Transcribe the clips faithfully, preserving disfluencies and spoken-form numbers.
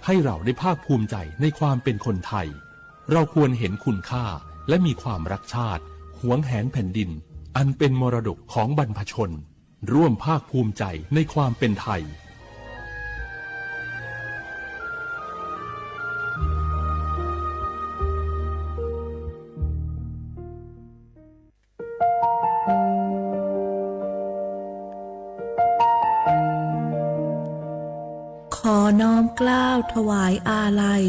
ให้เราได้ภาคภูมิใจในความเป็นคนไทย เราควรเห็นคุณค่าและมีความรักชาติ หวงแหนแผ่นดิน อันเป็นมรดกของบรรพชน ร่วมภาคภูมิใจในความเป็นไทย ขอน้อมเกล้าถวายอาลัย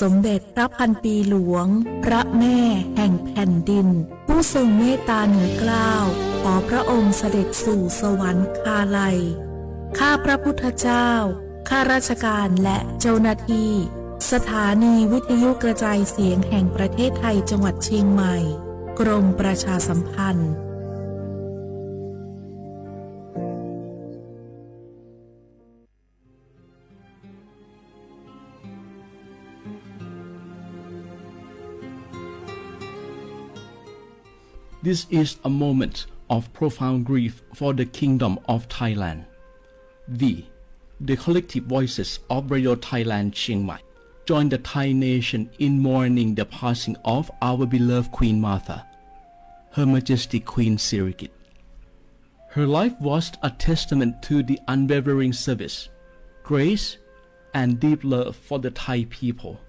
สมเด็จพระพันปีหลวง พระแม่แห่งแผ่นดิน ผู้ทรงเมตตาเหนือเกล้า ขอพระองค์เสด็จสู่สวรรคาลัย ข้าพระพุทธเจ้า ข้าราชการและเจ้าหน้าที่ สถานีวิทยุกระจายเสียงแห่งประเทศไทยจังหวัดเชียงใหม่ กรมประชาสัมพันธ์ This is a moment of profound grief for the Kingdom of Thailand. We, the collective voices of Radio Thailand Chiang Mai, join the Thai nation in mourning the passing of our beloved Queen Mother, Her Majesty Queen Sirikit. Her life was a testament to the unwavering service, grace, and deep love for the Thai people.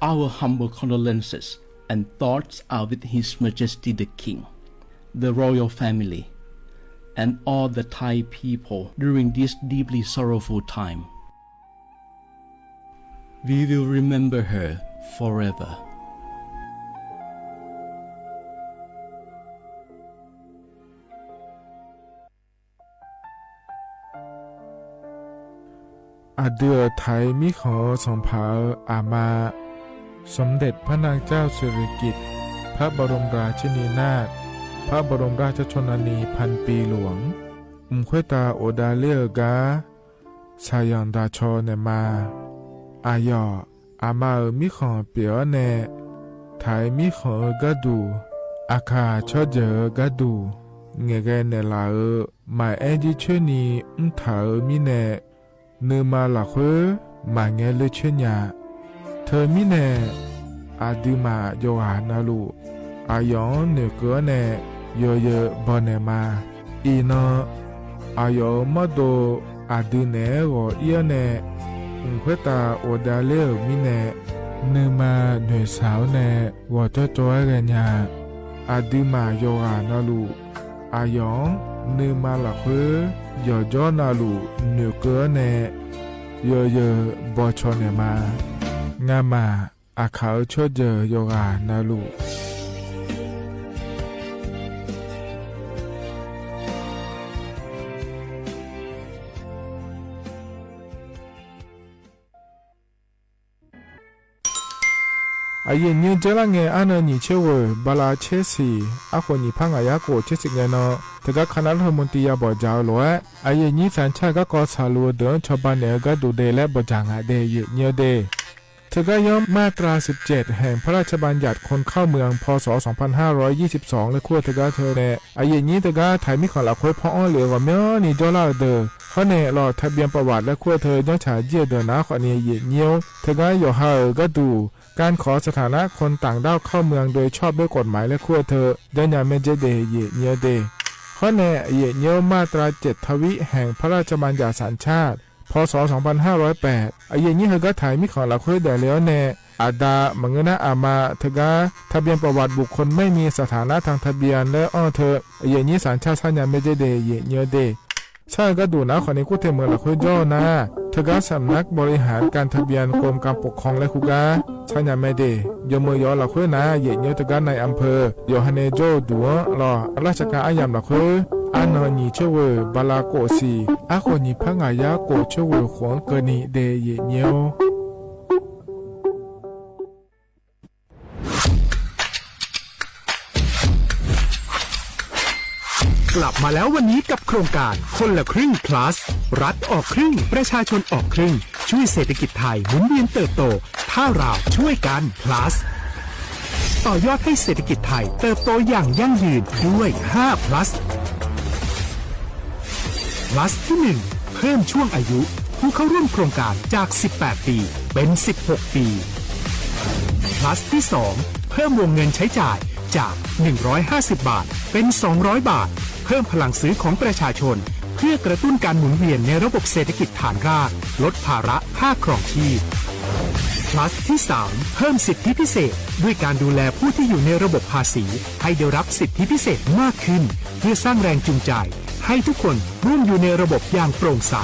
Our humble condolences and thoughts are with His Majesty the King, the royal family, and all the Thai people during this deeply sorrowful time. We will remember her forever. Aqdui-euq Taiq mirkhanq-euq sanqpaq-euq aqma, สมเด็จพระนางเจ้าสิริกิติ์ พระบรมราชินีนาถ พระบรมราชชนนีพันปีหลวง mq khoertav ghofdav ler-eu gar shaqyanq daqcaw naeqma. Aqyawf aqma-euq mirkhanq pyeuf-awr nae, Taiq mirkhanq-euq gharduq, Aqkaq tsawrjeuq-euq gharduq ngaeqghae naeqlaf-euq maqaer jircoer ni mrtaq-euq mirnae, nuima lafkhoer maqngae ler coer nya. Teumirnae, aqduimaf yawqghaq navluf, aqyawf-anr noeqkeuv-awr nae yawzeu baw naeqma. Iqnan, aqyawf-euq mawrdo aqdui naeq-aer ghawq ir-awr nae, mq khoertav ghofdav ler-euq mirnae, nuima noeqshaq-awr nae ghawqjawr jawr-aer ghaenya. Aqduimaf yawqghaq navluf, aqyawf-anr nuima lafkhoer yawqjawr navluf noeqkeuv-awr nae yawzeu bawcaw naeqma. Ngamaf Aqkaq-euq tsawrjeuq yawqghaq navluf, aqyuif nyir-eu dzeurlar ngae arnan nyiq tser ghoeq bala tser siq arkhof nyiq par ngaq yar khof tser siq ngae nan, teugar kanav lawr heu mqtiv ya bawqdzaq-eu lof-aer, aqyuif nyir sanqcar garkawv saqluf-eu deuq-anr cawba naeq-eu gharduq de laer bawqdzaq ngaq de, aqyuif nyir-eu de. Teugar yanr มาตราสิบเจ็ด แห่งพระราชบัญญัติคนเข้าเมือง พ.ศ. สองพันห้าร้อยยี่สิบสอง laer kur-eu teugar teu nae, aqyuif nyir teugar Taiq mirkhanq lafkhoer paw-anr lef-eu ghawqmyanrni jawrlar-euq deuq, hawr nae lawq ทะเบียนประวัติ laer kur-eu teu janrtsaq jir-eu deuq nar khawfni, aqyuif nyir-or, teugar yawqha-euq gharduq การขอสถานะคนต่างด้าวเข้าเมืองโดยชอบด้วยกฎหมาย laer kur-eu teu janrnya maerdzer de, aqyuif nyir-eu de. Hawr nae aqyuif nyir-or, มาตราเจ็ดทวี แห่งพระราชบัญญัติสัญชาติ พ.ศ. สองพันห้าร้อยแปด aqyuif nyir heugar Taiq mirkhanq lafkhoer daefle-awr nae, aqda maqngeur nar aqma teugar ทะเบียนประวัติบุคคลไม่มีสถานะทางทะเบียน laer anr-eu teu, aqyuif nyir sanqcar sarnya maerdzer de, aqyuif nyir-eu de. Sar-eu gharduq nar khawfni kur te meuq lafkhoer jawr-eu nar, teugar สำนักบริหารการทะเบียน กรมการปกครอง laer kur gar sarnya mae de. Yawmeuq yawf-eu lafkhoer nar, aqyuif nyir-or, teugar นายอำเภอ yawqha nae jawr-eu duq-anr lawq, ราชการ aryamq lafkhoer arnan nyiq tser ghoeq bala khof siq arkhof nyiq par ngaq yar khof tser ghoeq khof-anr keuvni de, aqyuif nyir-or. กลับมาแล้ววันนี้กับโครงการคนละครึ่ง plus รัฐออกครึ่ง ประชาชนออกครึ่ง ช่วยเศรษฐกิจไทยหมุนเวียนเติบโต ถ้าเราช่วยกัน plus ต่อยอดให้เศรษฐกิจไทยเติบโตอย่างยั่งยืนด้วย ห้า plus plus ที่ หนึ่ง เพิ่มช่วงอายุผู้ เข้าร่วมโครงการจากสิบแปดปีเป็นสิบหกปี Plus ที่สอง เพิ่มวงเงินใช้จ่ายจาก หนึ่งร้อยห้าสิบ บาท เป็น สองร้อย บาท เพิ่มพลังซื้อของประชาชน เพื่อกระตุ้นการหมุนเวียนในระบบเศรษฐกิจฐานราก ลดภาระค่าครองชีพ Plus ที่สาม เพิ่มสิทธิพิเศษ ด้วยการดูแลผู้ที่อยู่ในระบบภาษี ให้ได้รับสิทธิพิเศษมากขึ้น เพื่อสร้างแรงจูงใจ ให้ทุกคนร่วมอยู่ในระบบอย่างโปร่งใส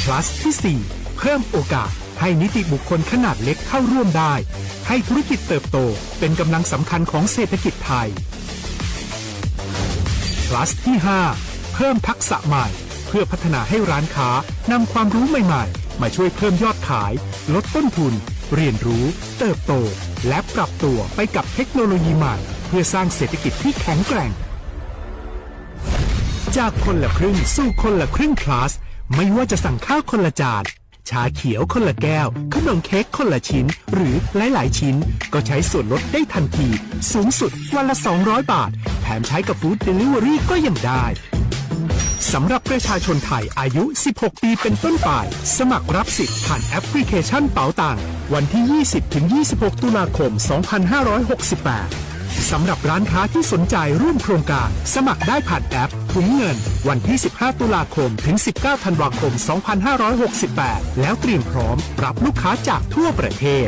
Plus ที่สี่ เพิ่มโอกาสให้นิติบุคคลขนาดเล็กเข้าร่วมได้ ให้ธุรกิจเติบโตเป็นกำลังสำคัญของเศรษฐกิจไทย Plus ที่ห้า เพิ่มทักษะใหม่ เพื่อพัฒนาให้ร้านค้านำความรู้ใหม่ๆ มาช่วยเพิ่มยอดขาย ลดต้นทุน เรียนรู้ เติบโต และปรับตัวไปกับเทคโนโลยีใหม่ เพื่อสร้างเศรษฐกิจที่แข็งแกร่ง จากคนละครึ่งสู่คนละครึ่ง Plus ไม่ว่าจะสั่งข้าวคนละจาน ชาเขียวคนละแก้ว ขนมเค้กคนละชิ้น หรือหลายๆ ชิ้น ก็ใช้ส่วนลดได้ทันที สูงสุดวันละ สองร้อย บาท แถมใช้กับ Food Delivery ก็ยังได้ สำหรับประชาชนไทยอายุ สิบหก ปีเป็นต้นไป สมัครรับสิทธิ์ผ่านแอปพลิเคชันเป๋าตัง วันที่ ยี่สิบ ถึง ยี่สิบหก ตุลาคม สองพันห้าร้อยหกสิบแปด สำหรับร้านค้าที่สนใจร่วมโครงการ สมัครได้ผ่านแอปถุงเงิน วันที่ สิบห้า ตุลาคม ถึง สิบเก้า ธันวาคม สองพันห้าร้อยหกสิบแปด แล้วเตรียมพร้อมรับลูกค้าจากทั่วประเทศ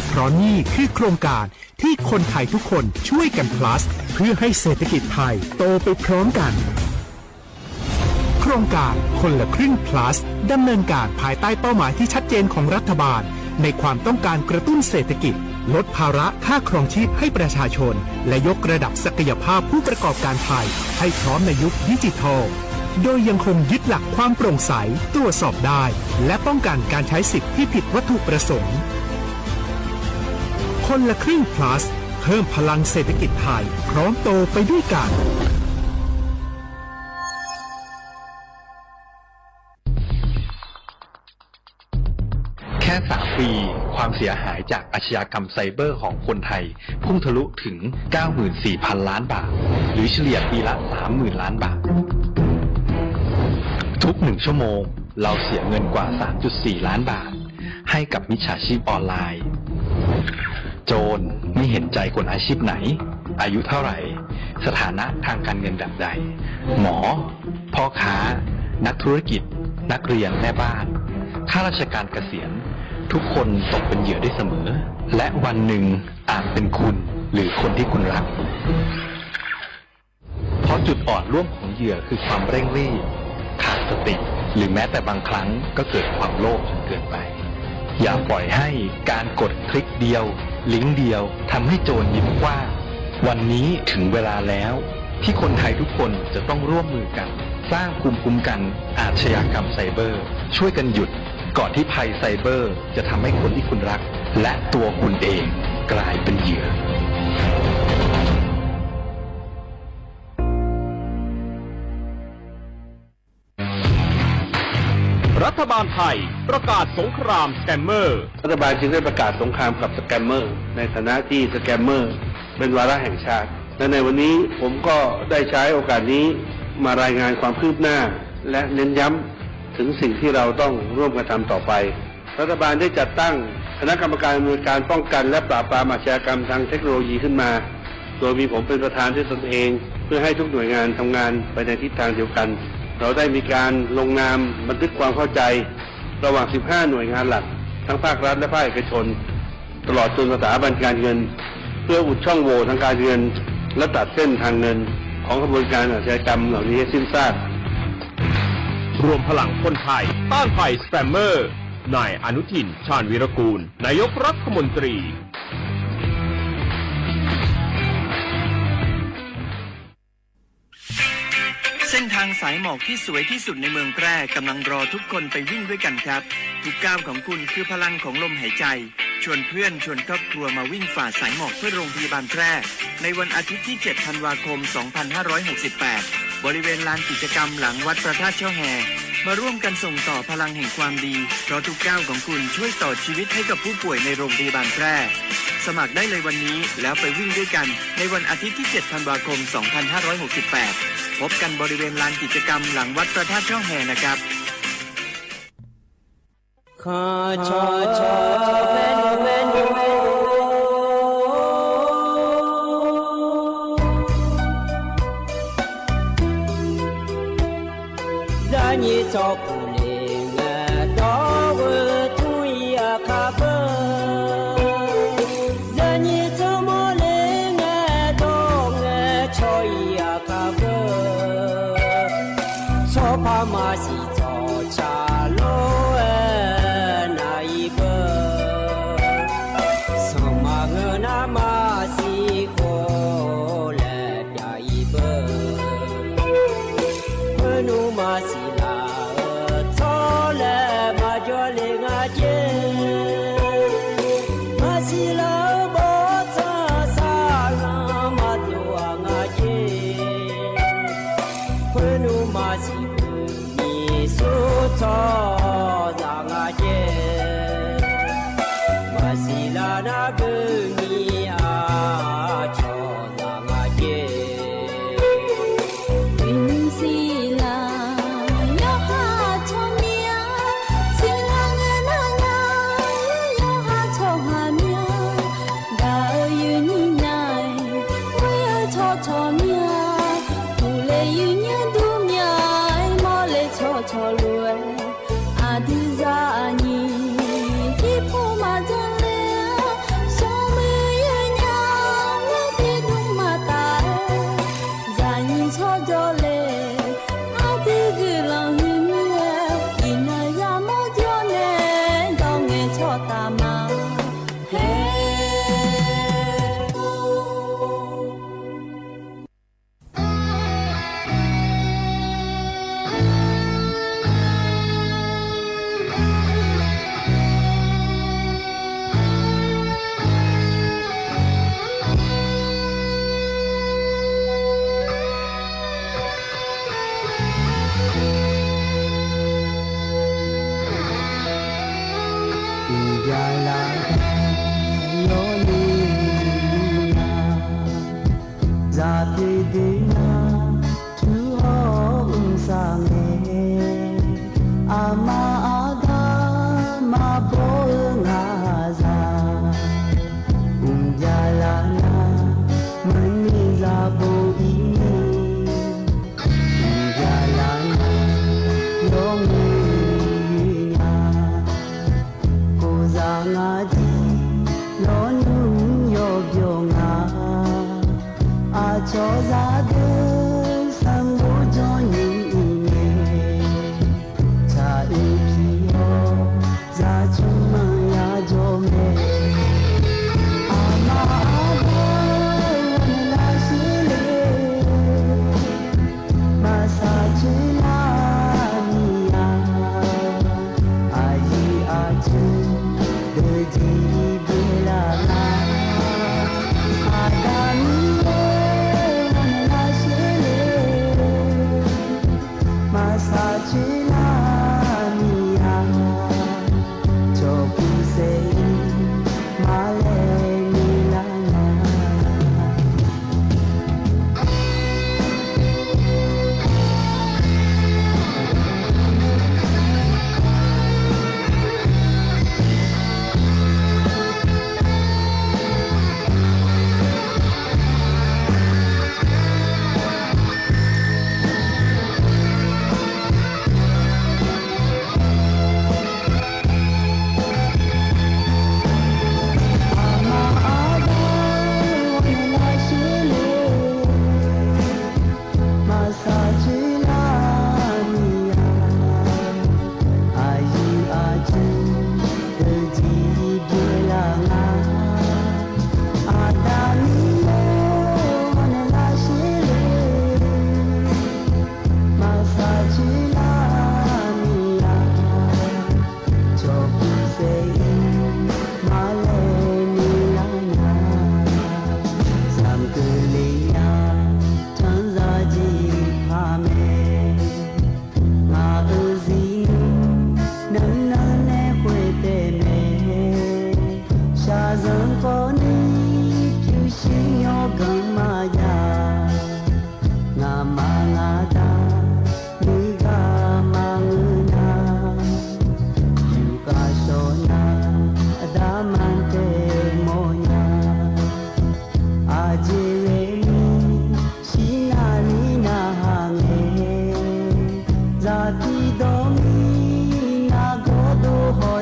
เพราะนี่คือโครงการที่คนไทยทุกคนช่วยกัน Plus เพื่อให้เศรษฐกิจไทยโตไปพร้อมกัน โครงการคนละครึ่ง Plus ดำเนินการภายใต้เป้าหมายที่ชัดเจนของรัฐบาล ในความต้องการกระตุ้นเศรษฐกิจ ลดภาระค่าครองชีพให้ประชาชน และยกระดับศักยภาพผู้ประกอบการไทยให้พร้อมในยุคดิจิทัล โดยยังคงยึดหลักความโปร่งใส ตรวจสอบได้ และป้องกันการใช้สิทธิ์ที่ผิดวัตถุประสงค์ คนละครึ่ง Plus เพิ่มพลังเศรษฐกิจไทย พร้อมโตไปด้วยกัน แค่สามปี ความเสียหายจากอาชญากรรมไซเบอร์ของคนไทย พุ่งทะลุถึง เก้าหมื่นสี่พันล้านบาท หรือเฉลี่ยปีละ สามหมื่นล้านบาท ทุกหนึ่งชั่วโมง เราเสียเงินกว่า สามจุดสี่ล้านบาท ให้กับมิจฉาชีพออนไลน์ โจรไม่เห็นใจคนอาชีพไหน อายุเท่าไหร่ สถานะทางการเงินแบบใด หมอ พ่อค้า นักธุรกิจ นักเรียน แม่บ้าน ข้าราชการเกษียณ ทุกคนตกเป็นเหยื่อได้เสมอ และวันหนึ่งอาจเป็นคุณ หรือคนที่คุณรัก เพราะจุดอ่อนร่วมของเหยื่อคือความเร่งรีบ ขาดสติ หรือแม้แต่บางครั้งก็เกิดความโลภจนเกินไป อย่าปล่อยให้การกดคลิกเดียว ลิงก์เดียว ทำให้โจรยิ้มกว้าง วันนี้ถึงเวลาแล้ว ที่คนไทยทุกคนจะต้องร่วมมือกัน สร้างภูมิคุ้มกันอาชญากรรมไซเบอร์ ช่วยกันหยุด ก่อนที่ภัยไซเบอร์จะทำให้คนที่คุณรัก และตัวคุณเองกลายเป็นเหยื่อ รัฐบาลไทยประกาศสงครามสแกมเมอร์ รัฐบาลจึงได้ประกาศสงครามกับสแกมเมอร์ ในฐานะที่สแกมเมอร์เป็นวาระแห่งชาติ และในวันนี้ผมก็ได้ใช้โอกาสนี้มารายงานความคืบหน้า และเน้นย้ำถึงสิ่งที่เราต้องร่วมกันทำต่อไป รัฐบาลได้จัดตั้งคณะกรรมการอำนวยการป้องกันและปราบปรามอาชญากรรมทางเทคโนโลยีขึ้นมา โดยมีผมเป็นประธานด้วยตนเอง เพื่อให้ทุกหน่วยงานทำงานไปในทิศทางเดียวกัน เราได้มีการลงนามบันทึกความเข้าใจ ระหว่าง สิบห้า หน่วยงานหลัก ทั้งภาครัฐและภาคเอกชน ตลอดจนสถาบันการเงิน เพื่ออุดช่องโหว่ทางการเงิน และตัดเส้นทางเงิน ของขบวนการอาชญากรรมเหล่านี้ให้สิ้นซาก รวมพลังคนไทยต้านภัยสแกมเมอร์ นายอนุทิน ชาญวีรกูล นายกรัฐมนตรี เส้นทางสายหมอกที่สวยที่สุดในเมืองแพร่กำลังรอทุกคนไปวิ่งด้วยกันครับ ทุกก้าวของคุณคือพลังของลมหายใจ ชวนเพื่อนชวนครอบครัวมาวิ่งฝ่าสายหมอกเพื่อโรงพยาบาลแพร่ ในวันอาทิตย์ที่ เจ็ด ธันวาคม สองพันห้าร้อยหกสิบแปด บริเวณลานกิจกรรมหลังวัดพระธาตุช่อแฮ มาร่วมกันส่งต่อพลังแห่งความดี เพราะทุกก้าวของคุณช่วยต่อชีวิตให้กับผู้ป่วยในโรงพยาบาลแพร่ สมัครได้เลยวันนี้ แล้วไปวิ่งด้วยกัน ในวันอาทิตย์ที่ เจ็ด ธันวาคม สองพันห้าร้อยหกสิบแปด พบกันบริเวณลานกิจกรรมหลังวัดพระธาตุช่อแฮนะครับ Kanq cawq cawq bae nymr bae nymr bae nymr. Zaqnyiq tsawrpuq le ngae dawr-eu tmr-ir aqkar beu. Zaqnyiq tsawrmawr le ngae dawr ngae caw-ir aqkar beu. Tsawrpaq maqsiq tsawrca lof-aer nar-ir beu. Sanqma ngeur nar maqsiq khof laer pyav-ir beu. Khoernmr maqsiq laf-eu tsawrlaeq maqjawr le nga jer. Maqsiq laf-eu bawrtsanq saqlanq maqdov-aq nga jer. Khoernmr maqsiq beu nyiq sur tsawrhaqzaq nga jer. Maqsiq laf nar beu nyiq aqcawq zaq nga jer. Uiqnymr siqlaq yawqha tsawrmyanr, siqlaq ngae nar nya yawqha tsawrhaq myanr. Gaq-eu yuifnyir nya-aer, ghoer-eu tsawrcawq myanr. Uqle yuifnyir dur myanr-aer, mawrle tsawrcawq lof-aer, aqdui zaqnyiq tiqpov maqdzanr ler-a. Smrmuiq yawnyaf-aer tiqdmr maqtaf-aer, zaqnyiq tsawrjawr le. Aqdui guiqlanq huiqmyar-aer, iqnan yamawr jawr nae dawr ngae tsawrtaf ma. Haer. Uqbya laf-aer yawr ni nar, zaq poeq deuq nar, tur hawr mqsaq ngae, aqma aqda maqbaw-eu ngaq zaq. Uqbya laf nar, maqni zaq bo-ir ni, uqbya laf nar, yawmuiq nya. Khof zaq ngaq jir lawnmr yawbyawq nga. Aqcawq zaqdeuq sanqbof janrnyiq-ir ngae, tsaq-ir pi-awr zaqcmq maqya jawr mae. Aqma aqda-eu ghawqmya lavshuir le, maqsaq coer lar miqya. Aqyuif aqtsu deuq jeq-ir beu laf nar, Aqda Miqyaer-or, ghawqmya lavshuir le, maqsaq coer lar miqya. Cawq puq saef-ir maqlaer ni lar nar.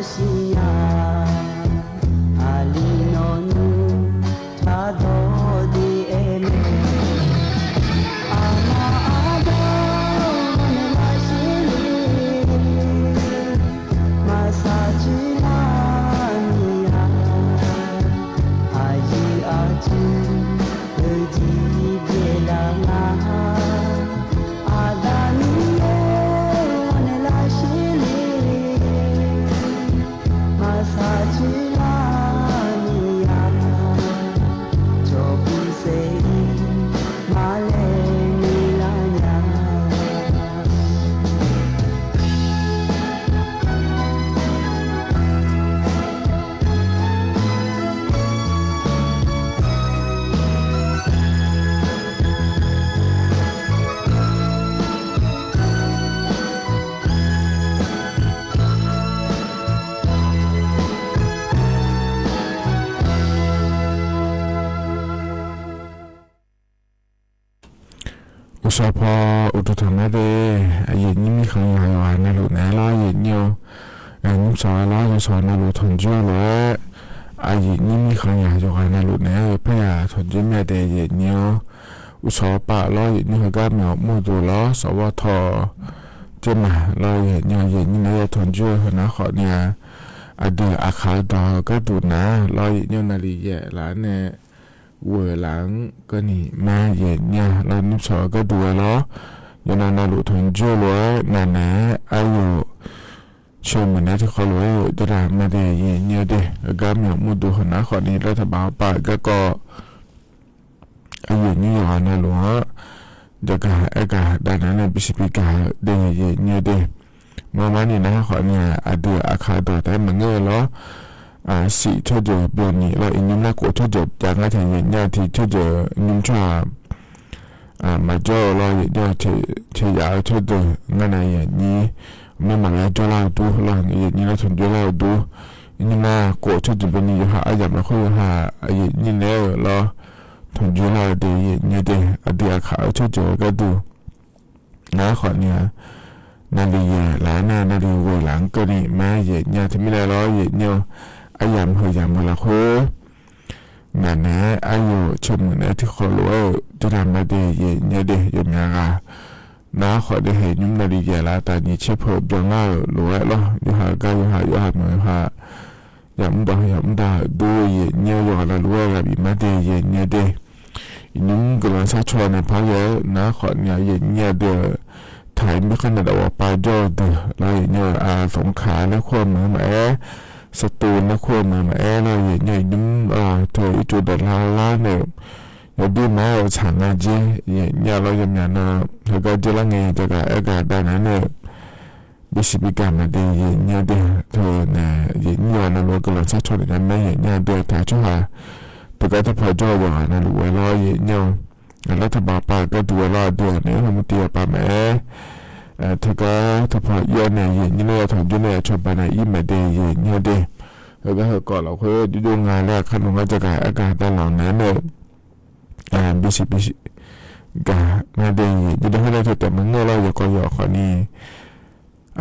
Siqnya, aqli nawq nmr tardawq de aer mae. Aqma ardawr-anr nae lar shir le, maqsaq coer lar ni-a. Aqyuif aqtsu heujeq byaeq laf nga. Aqda Miqyaer-anr nae lar shir le, maqsaq coer lar ni-a. Cawq puq saef-ir maqlaeq ni lar nya. Uqshawq paw uqduq tanq mae de, aqyuif nyir mirkhanq yawqghaq navluf naeq-aer lar yaeqnyir-awr, nymrshawq-aer lar yawshawq navluf tanqjoer-eu lof-aer, aqyuif nyir mirkhanq yawqghaq navluf naeq-aer-eu parya tanqjoer mae de yaeqnyir-awr, uqshawq pav lawr yaeqnyir heugar myawq mrduq lawr sawqghawr tawq, teumaq lawr yaeqnyir yaeqnyir naeq-aer ya tanqjoer-eu heunar khawfni-a, aqdui aqkaq dawq-eu gharduq nar lawr yaeqnyir navlif yaeq laf-aer nae ghoeq laf-anr keuvni ma yaeqnyir-a lawr nymrshawq-eu gharduq ghae lawr, yawqnan navluf tanqjoer-eu lof-aer naqnaeq-aer aryawf ceumuiq naeq-aer tiqkawv lof-aer-euq jawrdaq ma de yaeqnyir-eu de, heugar myawq mrduq heunar khawfni laer taqbaq pav garkawv aqyuif nyir yawqghaq navluf-anr jaqgaq aergaq davnaeq-aer nae bisiq bigaq-eu de yaeqnyir-eu de. Marmar ni nar khawfni-aq, aqdui aqkaq dawq taef-aer maqngeur-eu lawr, siq tsawrjeuq byovni lawr, iqnymr nar khof tsawrjeuq jav ngar taeq yaeqnyir-a, tiq tsawrjeuq nymr tsawrhaq maqjawr-eu lawr yaeqnyir-a, teq yaf-eu tsawrjeuq ngar nae yaeqnyir, mr maqlaer jawrlar-eu dur lawr yaeqnyir nar tanqjoer lar-eu dur, iqnymr nar khof tsawrjeuq byovni yawqha aryamq lafkhoer yawqha yaeqnyir naeq-aer-eu lawr tanqjoer lar-eu de yaeqnyir-eu de, aqdui aqkaq-eu tsawrjeuq-eu gharduq nar khawfni-a, navlif yaeq laf-aer nae navlif ghoeq laf-anr keuvni ma yaeqnyir-a, teumirnae lawr yaeqnyir-eu aryamq heu yamq-eu lafkhoer naqnaeq-aer aryawf ceumuiq naeq-aer tiqkawv lof-aer-euq jawrdaq ma de yaeqnyir-eu de, yawmyaq ghaq nar khawfni haeq nymr navlif yaeq laf-aer taf nyiq tser peuq byan ngar-euq lof-aer lawr, yawqha gar yawqha, yawqha meuq yawqha, yamr dawq yamr daq-euq dur yaeqnyir-eu yawqghaq navluf-aer ghaq bif ma de yaeqnyir-eu de. Iqnymr guiqlanq sharcaw nae par ghae-aer nar khawfni-a yaeqnyir-a de-eu, taq-ir mirkhanq nae dawq ghawqpav jawr-eu deuq lawr yaeqnyir-eu, aqsmq kaq laer kur-eu meuq-eu maqaer, saqtov laer kur-eu meuq-eu maqaer lawr yaeqnyir-eu, iqnymr teu ircuf dawq lar lar nae-euq yawdir ma-aer-eu tsaq nga jer yaeqnyir-a lawr, yawmyaq nan heugar jir lar ngae jaqgaq aergaq davnaeq-aer nae-eu bisiq bigaq ma de yaeqnyir-eu de, teu nae yaeqnyir-a navluf-eu guiqlanq sharcaw naeq nya ma yaeqnyir-a de-eu, taq-ir tsawrhaq teugar teupaw jawr-eu yawqghaq navluf ghae lawr yaeqnyir-eu, laer taqbaq pav gharduq ghae lawr aqdui-aq naeq-aer hawmuiq tiq yawqpav maqaer, teugar teupaw ir-awr nae yaeqnyir nar ya tanqjoer nae ya cawba nae ir ma de yaeqnyir-eu de. Heugar heukawv lafkhoer jovjov nga laer aqkar nawq ngar jaqgaq aergaq davlanq naeq-aer nae-eu, bisiq bisiq gaq ngar de yaeqnyir-eu de, khoer nae teu taef maqngeur lawr yawqkawv yawq khawfni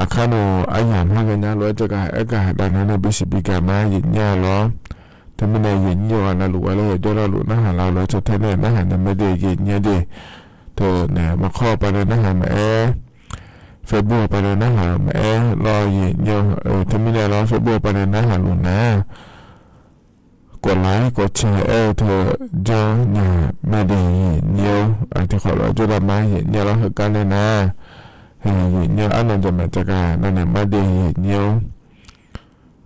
aqkar nawq aryamq har ghae nya lof-aer jaqgaq aergaq davnaeq-aer nae bisiq bigaq ma yaeqnyir-a lawr. Teumirnae yaeqnyir yawqghaq navluf ghae lawr yawqjawr navluf narhaq laf-eu lof-aer teu tae nae narhaq nya ma de yaeqnyir-eu de. Teu nae maqkawr-eu pav nae narhaq maqaer, Facebook-a pav nae narhaq-eu maqaer lawr yaeqnyir-eu, teumirnae lawr Facebook-a pav nae narhaq luf nar กดไลค์ กดแชร์ aer-eu teu janr nya ma de yaeqnyir-eu, tiqkhawf lof-aer jawrdav ma yaeqnyir-a lawr, heugar nae nar, yaeqnyir-eu arnan jaqmyaq jaqgaq navnaeq ma de yaeqnyir-eu.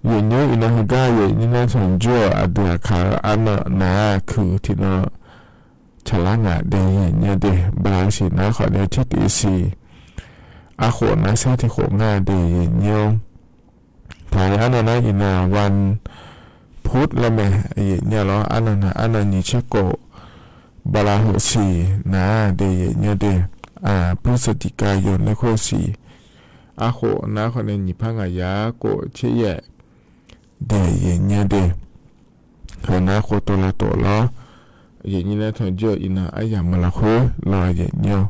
Yaeqnyir-eu iqnan heugar yaeqnyir nar tanqjur-euq aqdui aqkaq-eu arnan nar-aq kuiq tiqnan tsaqlar ngaq de yaeqnyir-eu de, bala siq nar khawfni tser tiq siq, arkhof nar saer tiq khof ngar de yaeqnyir-eu. Taq-ir arnan nar iqnan วันพุธ laer mae yaeqnyir-a lawr, arnan nar arnan nyiq tser khof, bala heuq siq nar de yaeqnyir-eu de, พฤศจิกายน laer khoer siq, arkhof nar khawfni nyiq par ngaq yar khof tser yaef de yaeqnyir-eu de. Heu nar khof tov la tof lawr, yaeqnyir nar tanqjur-eu iqnan aryamq-eu lafkhoer lawr yaeqnyir-eu.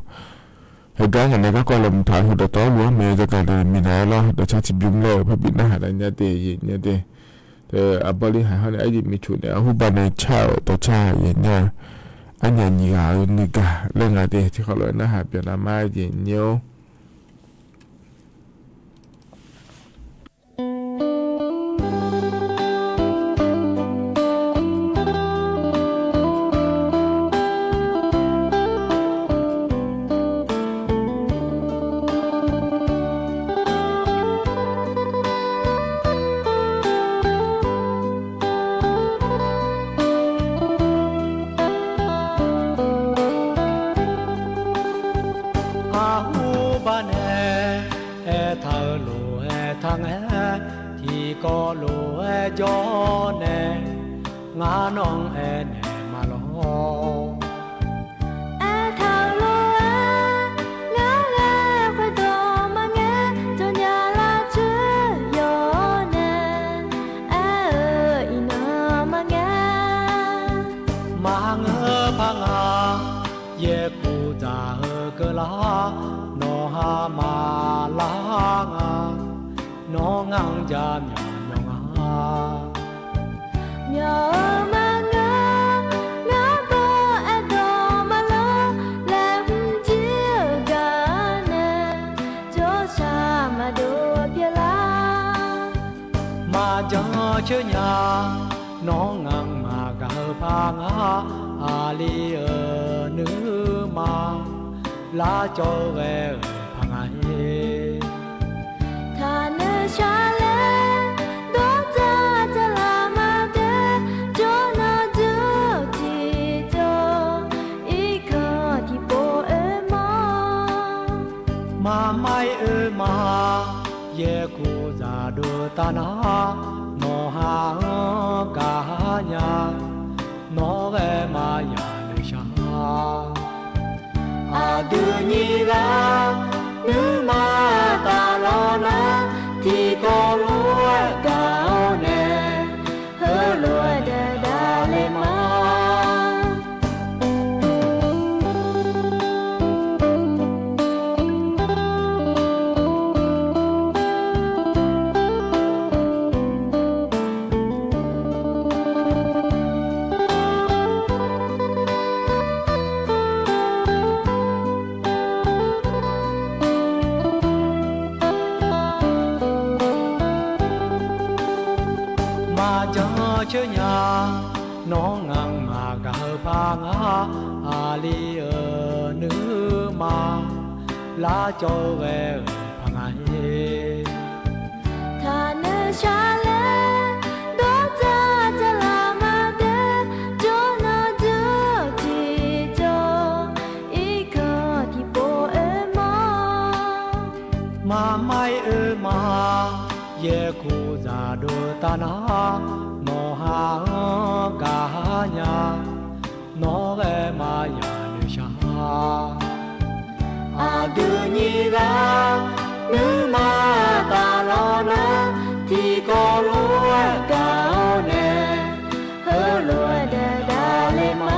Heugar ngaq nae garkawv laeqhmq taq-eu heu dawqtawvluf-anr maeq-eu jawrgaq deuq minav-aer lawr, dawqcar tiqbymr laer-euq parbi narhaq lar nya de, yaeq nya de. Teu aqbawr li haiq hawr nae aryaeq miqcoq nae arhu ba nae car-euq dawqcar yaeq nya-eu arnyaf nyiq ghaq-eu nuigaq laer nga de, tiqkawv lof-aer narhaq byanlar ma, yaeq nya-or. Arhu ba nae aertaq-eu lof-aer tangae, tiqkawv lof-aer jawr nae, ngar nawq-anr aernaeq ma lawr. Aertaq-eu lof-aer ngar ghae khoerdawq maqngae, jawrnya lar coer yawq-awr nae, aer-eu iqnan maqngae. Maqngeur par nga, yaerkuv dzaq-eu keuvlar, nawq ha maqlar nga, nawr ngar-anr ja myawq myawq nga. Myawq-eu maqngeur, ngar baw aerdawq maqlar, laeqhmq jir-eu gaq nae, jawrshaq maqdov pyeuflar. Maqjan coer nya, nawr ngaq-anr maqgaq-eu par nga, aqli-euq nuima, lar cawv-eu ghae-euq par nga-ir. Taqnoeq shar laer, dawrdzaq dzaqlaq maqdae, jawrnan dzeur tiqjawr, irkanq tiqpov oermawr. Maqmair oerma, yaerkuv dzaqdov taf nar, nawq ha-anr gaq nya, nawr ghae maqya noeqshaq. Aqdui nyiq ghaq nuima taf lawr nar, tiqkawv lof-aer gaq-awr nae, heulof-aer daef davle ma. Maqjan coer nya, nawr ngaq-anr maqgaq-eu par nga, aqli-euq nuima, lar cawv-eu ghae-euq par nga-ir. Taqnoeq shar laer, dawrdzaq dzaqlaq maqdae, jawrnan dzeur tiqjawr, irkanq tiqpov oermawr. Maqmair oerma, yaerkuv dzaqdov taf nar, nawq ha-anr gaq nya, nawr ghae maqya noeqshaq. Aqdui nyiq ghaq nuima taf lawr nar, tiqkawv lof-aer gaq-awr nae, heulof-aer daef davle ma.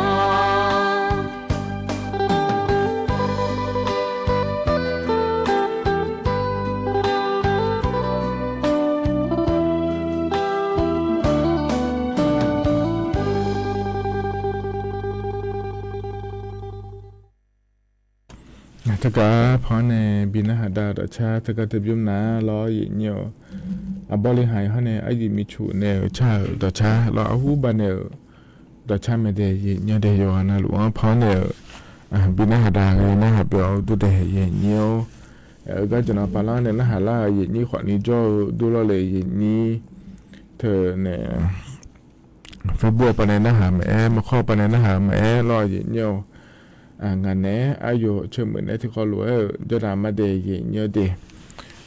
Teugar panr nae bi narhaq dav-eu dawqcar teugar teu bymr nar lawr, yaeq nyir-awq. Aqbawr li haiq hawr nae aryiq miqcoq nae-euq car-euq dawqcar lawr, arhu ba nae-euq dawqcar mae dae, yaeq nyir dae, yawqghaq navluf-anr panr nae-euq bi narhaq dav ghae narhaq pyeuf-awr dur dae, yaeq nyir-awr. Aer-eu gar jaqnan pavlar nae narhaq lar-euq yaeq nyir khawfni jawr-eu dur lawr le, yaeq nyir teu nae Facebook-awr pav nae narhaq maqaer, maqkhawr-awr pav nae narhaq-eu maqaer lawr, yaeq nyir-awq. Ngaq naeq-aer aqyawf ceumuiq naeq-aer tiqkawv lof-aer-euq jawrdav ma dae, yaeq nyir-awr de.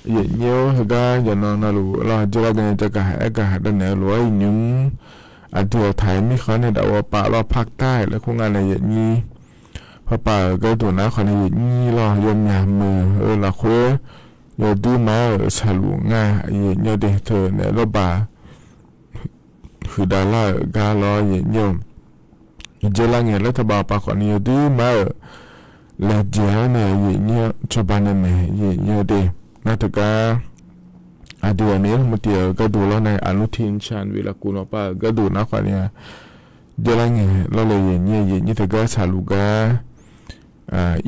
Yaeq nyir-awr, heugar jaqnan navluf lawr, jawrlar ghae jagaq aer gaq dav naeq-eu lof-aer iqnymr aqdui-awq taq-aer mirkhanq nae daqwar pav lawr, parktav laer kur nga nae yaeq nyir. Parpav-euq gharduq nar khawf nae yaeq nyir lawr, yawmyaq meuq-eu lafkhoer yawduir ma-euq saqluf nga, yaeq nyir-awr de, teu naeq lawrbaq huiqdav lar-euq gar lawr, yaeq nyir-awq. Iqjeq lar ngaeq laer taqbaq pav khawf ni yawduir ma-euq laejae-anr nae yaeqnyir-anr cawba naeq maeq yaeqnyir-eu de. Nar teugar aqdui ghaq nae yaerhmq tiv-euq gharduq lawr nae อนุทิน ชาญวีรกูล lawrpav-euq gharduq nar khawf ni-a, jaerlar ngae lawr le yaeqnyir yaeqnyir teugar saqluf gar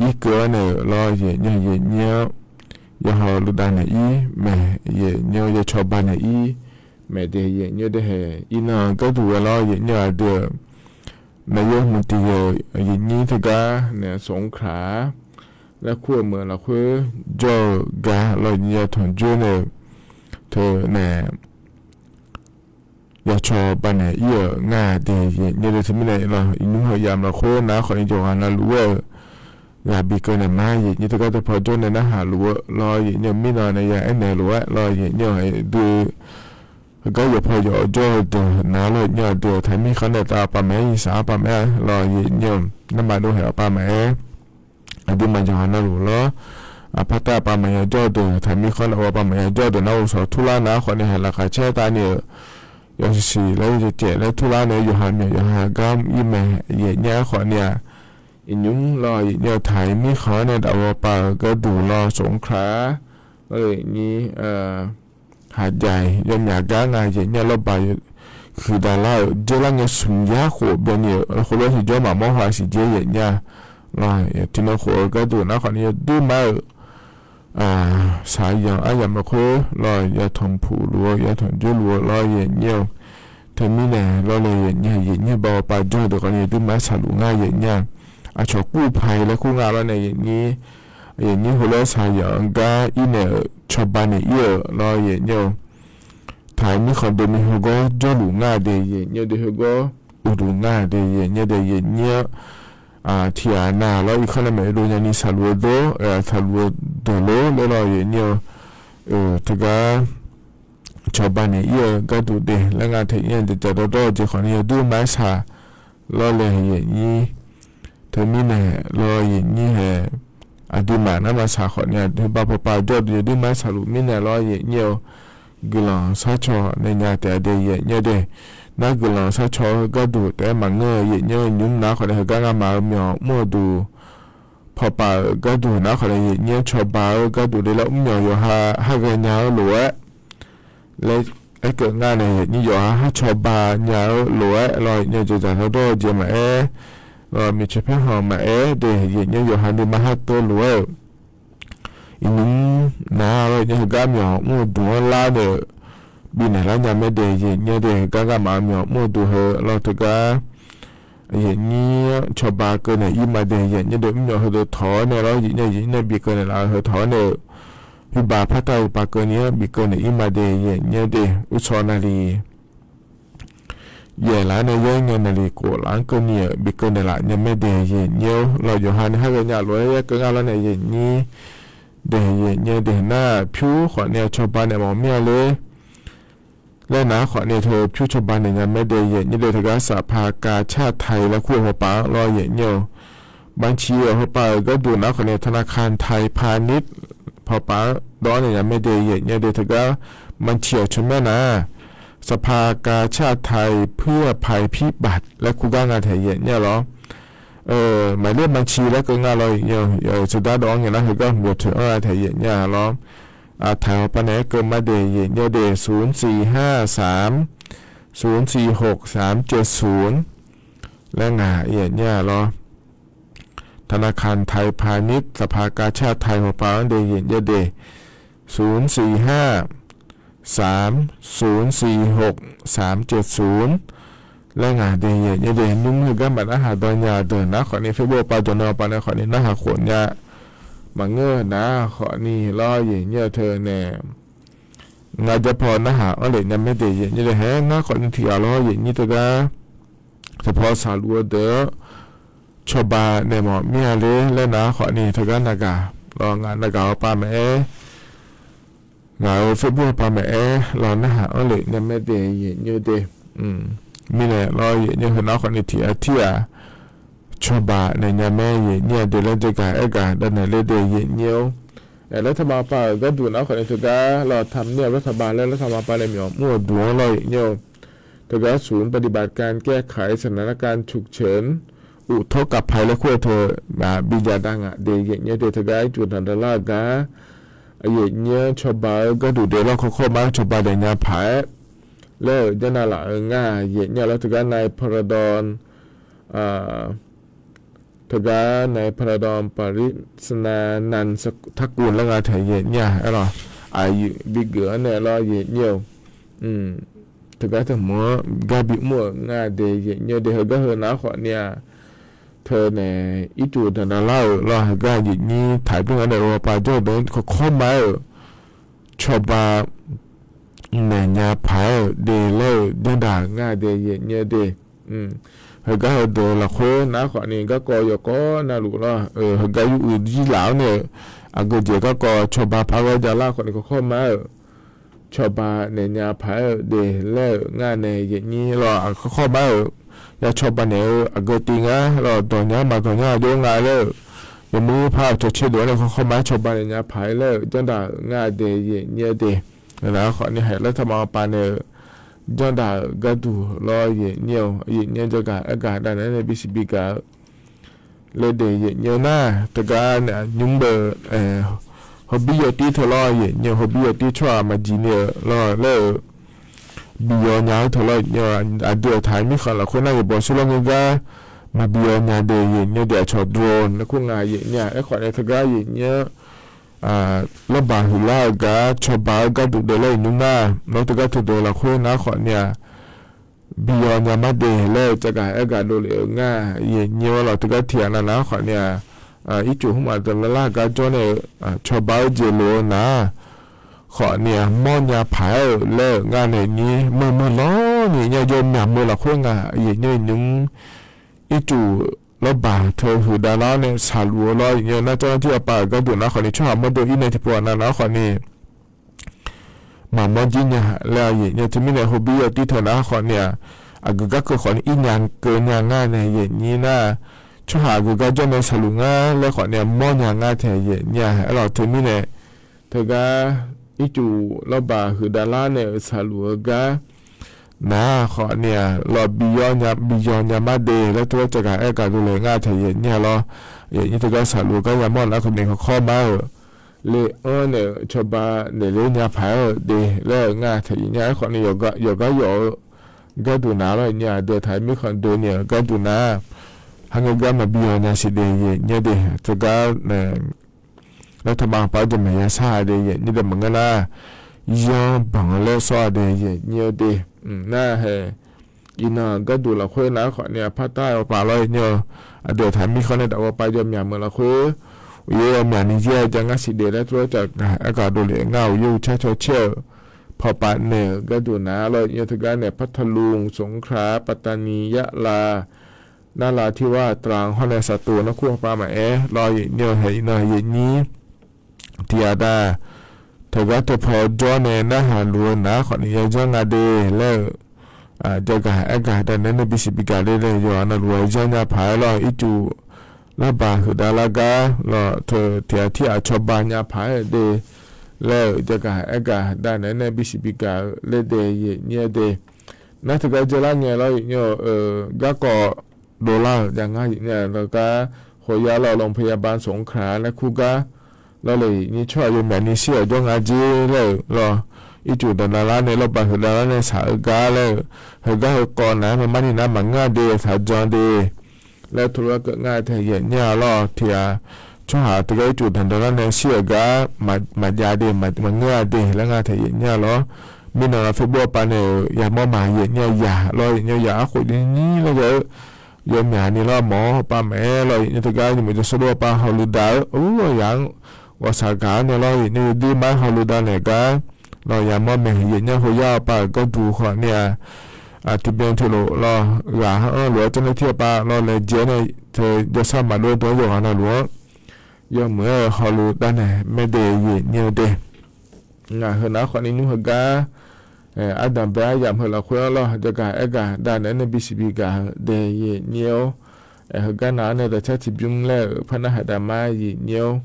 irkeuv-awr nae-euq lawr yaeqnyir yaeqnyir-anr yawqha luf dav naeq ir maeq yaeqnyir-eu yacawba naeq ir maeq de yaeqnyir de hae. Irnan gharduq ghae lawr yaeqnyir aqdui-euq nae yaerhmq tiv-euq yaeqnyir teugar nae สงขลา laer kur-eu meuq lafkhoer jawr-eu gar lawr yaeqnyir yatanq joer nae-eu teu nae yacawba naeq ir-euq ngar de yaeqnyir de. Teumirnae lawr iqnymr heu yamq lafkhoer nar khawf ni yawqghaq navluf-aer-euq ghaq bikeuv naeq ma yaeqnyir teugar teupaw jawr nae narhaq luf-eu lawr yaeqnyir-eu mirnan nae ya aernaeq lof-aer lawr yaeqnyir-eu aqdui heugar yawqpaw yawq jawr-eu deuq nar lawr yaeqnyir aqdui-euq taqmir khanr nae tav-awr pav maeq-aer, yisaq-awr pav maeq-aer lawr yaeqnyir-eu narma dov haeq-awr pav maeq-aer, aqduimaf yawqghaq navluf lawr aqpar tav pav maeq ya jawr-eu deuq, taqmir khanr nae pav maeq ya jawr-eu deuq nar ghovsawq turlar nar khawf ni haq laqkhaq caer tavni-euq yawsiq siq laer yawcaev caev laer turlar nae yawqha myawq yawqha gar ir mae yaeqnyir-aer khawf ni-a, iqnymr lawr yaeqnyir-eu taqmir khanq-anr nae daqghaw pav-euq gharduq lawr สงขลา lawr yaeqnyir haqjaiq yawmyaq gar nga yaeqnyir lawrbaq huiqdaq lar-euq jaerlar ngae smq yar khof byanni-euq lafkhoer lawr tiqjawr maqmawr haw siqjer yaeqnyir-a lawr tiqnan khof-eu gharduq nar khawf ni yawdur mar-euq saqyanq aryamq lafkhoer lawr yatanq puq luf-eu yatanq joer luf-eu lawr yaeqnyir-eu teumirnae lawr le yaeqnyir yaeqnyir bav-awr pav jawr-eu deuq khawf ni yawdur mar-aer saqluf ngar yaeqnyir-a. Aqcawq kur paq-ir laer kur nga lawr nae yaeqnyir, yaeqnyir heulof-aer saqyanq-anr gar irnaeq-euq cawba naeq ir-euq lawr yaeqnyir-eu taq-euq mirkhanq deuq ni heugawr jawrluf ngar de yaeqnyir de heugawr uqluf ngar de yaeqnyir de yaeqnyir-anr tiqghaq nav lawr irkanr nae maeq-eu dov nyani saqluf-eu dor, saqluf-eu deuq lor laer lawr yaeqnyir-eu teugar cawba naeq ir-eu gharduq de laer nga taeq ir-a. Daqdzaq dawrdawr-eu jeq khawf ni yawdur mar-aer saq lawr le yaeqnyir. Teumirnae lawr yaeqnyir hae aqduimaf narma saq khawf ni aqdui bav paw pav jawr-eu deuq yawdur mar-aer saqluf mirnae lawr yaeqnyir-eu guiqlanq sharcaw nae nya taef-a de yaeqnyir de. Nar guiqlanq sharcaw-eu gharduq taef-aer maqngeur-eu yaeqnyir-eu nymr nar khawf ni heugar ngamaf-euq myawq mr-eu duq paw pav-euq gharduq nar khawf ni yaeqnyir-anr cawba-eu gharduq le laer mrmyawq yawqha har ghaenya-eu lof-aer laer aerkeuv ngar nae yaeqnyir yawqha har cawba nya-eu lof-aer lawr yaeqnyir-eu daqdzaq dawrdawr-eu jeq maqaer, lawr miqcoeq paerkhanq maqaer de yaeqnyir yawqha nuima har teuv lof-aer-euq iqnymr nar lawr yaeqnyir heugar myawq mr-eu duq-anr lar nae-euq bifnaeq lar nya mae de yaeqnyir de heugar ngamaf-eu myawq mr-eu duq heu lawr teugar yaeqnyir-anr cawba keuv naeq ir ma de yaeqnyir de mrmyawq heudeuq tawq-awr nae lawr yaeqnyir yaeqnyir nae bikeuv naeq laf-eu heu tawq-awr nae-euq huiqbaq partav huiqbaq keuvni-anr bikeuv naeq ir ma de yaeqnyir de uqsawq naqliq yaeq laf-anr nae yaer ngae naqliq khof laf-anr keuvni-euq bikeuv naeq laf nya mae de yaeqnyir-or lawr yawqha ni har ghaenya lof-aer yaer keuv ngar lawr nae yaeqnyir de yaeqnyir de nar pyur khawf ni cawba naeq mawf mir-a ler laer nar khawf ni teu pyur cawba naeq nya mae de yaeqnyir de teugar สภากาชาดไทย laer kur-eu hawpav-anr lawr yaeqnyir-eu บัญชี-euq hawpav-euq gharduq nar khawf ni ธนาคารไทยพาณิชย์ hawpav-anr dawr naeq nya mae de yaeqnyir de teugar บัญชี-euq tsawrmyanr nar สภากาชาดไทยเพื่อภัยพิบัติ laer kur gar nga taeq yaeqnyir-a lawr หมายเลขบัญชี laer keuv nga lawr yaeqnyir-eu tserdar dawv-anr ngae nar heugar hmq yawtoeq-anr nga taeq yaeqnyir-a lawr taq-euq hawpav naeq aer keuv ma de yaeqnyir de ศูนย์สี่ห้าสาม ศูนย์สี่หกสามเจ็ดศูนย์ laer ngaq yaeqnyir-a lawr ธนาคารไทยพาณิชย์ สภากาชาดไทย hawpav-anr de yaeqnyir de ศูนย์สี่ห้าสาม ศูนย์สี่หกสามเจ็ดศูนย์ laer ngaq de yaeqnyir de nymr heugar maqnar haq dawq nya deuq nar khawf ni Facebook pav jawq nan pav nae khawf ni narhaq khof nya maqngeur-eu nar khawf ni lawr yaeqnyir-eu teu nae ngar jarpaw narhaq-anr lef nya mae de yaeqnyir de haer ngar khawf ni tiqghaq lawr yaeqnyir teugar teupaw saqluf-eu deuq-anr cawba naeq mawf mir-a ler laer nar khawf ni teugar naqgaq lawr ngaq naqgaq-awr pav maqaer ngaq-euq Facebook pav maqaer lawr narhaq-anr lef nya mae de yaeqnyir de mirnae lawr yaeqnyir heu nar khawf ni tiqghaq tirghaq cawba naeq nya mae yaeqnyir-a de laer jagaq aergaq davnaeq ler de yaeqnyir-or laer taqma pav-euq gharduq nar khawf ni teugar lawr ทำเนียบรัฐบาล laer laer taqma pav nae myawq mr-euq duq-anr lawr yaeqnyir-eu teugar ศูนย์ปฏิบัติการแก้ไขสถานการณ์ฉุกเฉิน uqtawr kavpaq laer kur-eu teu, bijav dav ngaq de yaeqnyi-eu de teugar ircuf danqdaq lar-eu gar, yaeqnyi-anr cawba-eu gharduq de lawr kawrkawr ma-aer cawba daefnya paq-aer laer-euq janrnav laf-eu ngar yaeqnyi-a lawr teugar นายพลดอน teugar นายพลดอน ปริศนานันทกูล laer nga taeq yaeqnyi-a aer lawr, aqyuif bigeuf-anr nae lawr yaeqnyi-eu teugar teu hmq-anr gar bimr-euq ngar de yaeqnyi-eu de heugar heu nav-aer khawf ni-aq, teu nae ircuf danqdaq lar-euq lawr heugar yaeqnyi taqbymr-anr nae lawr pav jawr-eu deuq-anr kawrkawr ma-aer-euq cawba naeqnya paq-aer-euq de laer-euq janrdaq ngar de yaeqnyi-eu de. Heugar heudeuq lafkhoer nav-aer khawf ni garkawv yawqkawv navluf lawr-eu heugar yur uiq jir laf-awr nae-eu aqgeujeq garkawv cawba paq-aer ghae javlar khawf ni kawrkawr ma-aer-euq cawba naeqnya paq-aer-euq de laer-euq ngar nae yaeqnyi lawr aqkawrkawr ma-aer-euq ya cawba naeq-eu aqgeu tiv ngar lawr dawq nya-anr maqdawq nya-a jawr nga laer-euq yawmuir par-euq cawtser deuq-anr nae kawrkawr ma-aer cawba naeqnya paq-aer laer-euq janrdaq ngar de yaeqnyi-eu de. Nav-aer khawf ni haiq laer taqma pav naeq-eu janrdaq-euq gharduq lawr yaeqnyi-eu yaeqnyi-eu jagaq aergaq dav naeq-aer nae bisiq bigaq-eu laer de yaeqnyi-eu nar teugar nae nymr beu hawbir yawtir teu lawr yaeqnyi-eu hawbir yawtir tsawrhaq maqjeq ni-euq lawr laer-euq biyaw nya-eu teu lawr yaeqnyi-eu aqdui-euq taq mirkhanq lafkhoer nar yawqbawq sur lawr ngeur gar maqbiyaw nya de yaeqnyi-eu de aqcawq drone nae kur nga yaeqnyi-a aerkhawf nae teugar yaeqnyi-anr lawrbaq huiqlar-eu gar cawba-eu gharduq daef laer-euq nymr nar lawr teugar teudeuq lafkhoer nav-aer khawf ni-aq biyaw nya mar de laer-eu jagaq aergaq dovlef-eu ngar yaeqnyi-eu lawr teugar tiq ghaq navnav-aer khawf ni-aq ircuf hmq maqdeuq lavlar gar jawr nae-eu cawba-eu jeq lof-eu nar khawf ni-aq mawrnya paq-aer-euq laer-euq ngar nae nyir meuq meuq lawr ni nya jawr myaq meuq lafkhoer nga yaeqnyi-eu nymr ircuf lawrbaq teu huiqdav lar-awr nae shaqluf-eu lawr yaeqnyi-eu nar jawr nar jir aqpav-euq gharduq nav khawf ni tsawrhaq mawrdo ir nae tiqpov ghaq navnav-aer khawf ni maqmawr jir nya laer-a yaeqnyi-eu teumirnae hawbir yawtir teu nav khawf ni-aq aqgeu gar keuv khawf ni ir nya keuv nya ngar nae yaeqnyi nar tsawrhaq aqgeu gar jawr nae shaqluf ngar laer khawf ni-aq mawrnya ngar taeq yaeqnyi-a aer lawr teumirnae teugar ircuf lawrbaq huiqdav lar nae-euq shaqluf-eu gar nar khawf ni-aq lawr biyaw nya mar de laer teugar jagaq aergaq dovlef ngar taeq yaeqnyi-a lawr yaeqnyi teugar shaqluf-eu gar yamawr nar khawf ni kawrkawr mar-euq le-anr nae-euq cawba naeq ler nya paq-aer-euq de laer-euq ngar taeq yaeqnyi-a aerkhawf ni yawqgar yawq-eu gharduq nav lawr yaeqnyi-a deuq taq mirkhanq doeni-euq gharduq nar hangeur gar maqbi yaw nya siq de yaeqnyi-eu de teugar nae laer taqma paq-aer jawqmaeq yashar-a de yaeqnyi de maqngeur nar yanr banq-eu laer sawr-a de yaeqnyi-eu de. Nar hae iqnan gharduq lafkhoer nav-aer khawf ni-aq partar-eu paq lawr yaeqnyi-eu aqdui-aq taq mirkhanq nae daqghawpav jawr myaq meuq lafkhoer uqyaer-eu myaq ni yaer-a ja ngar siq de laer teulof-aer jagaq aergaq dovlef ngar uqyaer uqcar caw caer-euq pawpav naeq-euq gharduq nav lawr yaeqnyi-eu teugar nae พัทลุง สงขลา ปัตตานี ยะลา นราธิวาส ตรัง hawr nae สตูล narkur pawpav maqaer lawr yaeqnyi-eu hae iqnan yaeqnyi tiq ghaq dav teugar teupaw jawr nae narhaq luf-eu nav-aer khawf ni yajanr nga de laer-euq jagaq aergaq dav naeq-aer nae bisiq bigaq le laer yawqha navluf-eu yanr nya paq-aer lawr ircuf lawrbaq huiqdav lar gar lawr teu tiq ghaq tir ghaq cawba nya paq-aer-euq de laer-euq jagaq aergaq dav naeq-aer nae bisiq bigaq-eu laer de yaeqnyi-eu de. Nar teugar dzaelar ngae lawr yaeqnyi-eu garkawv dovlar-euq jav ngar yaeqnyi-a lawr gar โคราช lawr โรงพยาบาลสงขลา laer kur gar lawr le yaeqnyi tsawrhaq yawmyaq ni shir-euq jawr nga jer laer-euq lawr ircuf danqdav lar nae lawrbaq huiqdav lar nae shaq-eu gar laer-euq heugar heukawv nav-aer maqmar ni nar maqngeur-a de shaq jan de laer teulof-aer keuv ngar taeq yaeqnyi-a lawr tiq ghaq tsawrhaq teugar ircuf danqdav lar nae shir-euq gar maqjav de maqngeur-a de laer ngar taeq yaeqnyi-a lawr. Mirnan-a Facebook pav nae-euq yamawr maq yaeqnyi-a yaq lawr yaeqnyi-eu yaq arkhof nyir laer ghae-eu yawmyaq ni lawr mawr pav maqaer lawr yaeqnyi teugar nymq-mq jawrshar dov pav hawluf dav-eu ur-eu yaq-anr ghawqshaq gaq-awr nae lawr yaeqnyi-eu dur mar hawluf dav naeq gar lawr yamawr maeq yaeqnyi hoyar pav-euq gharduq khawf ni-a tiqbyan teulof lawr ghaq ha-anr lof-aer janr nae tir pav lawr laejae nae teu jawrshar maqdov-aer dawr yawqghaq navluf-anr yawmuiq-aer-eu hawluf dav naeq maerde yaeqnyi-eu de. Ngaq heunav khawf ni nymr heugar ardanq bae aryamq heu lafkhoer-anr lawr jagaq aergaq dav naeq-aer nae bisiq bigaq-eu de yaeqnyi-or. Aer heugar nav-anr nae dawqcar tiqbymr laer-euq par narhaq dav mar yaeqnyi-or.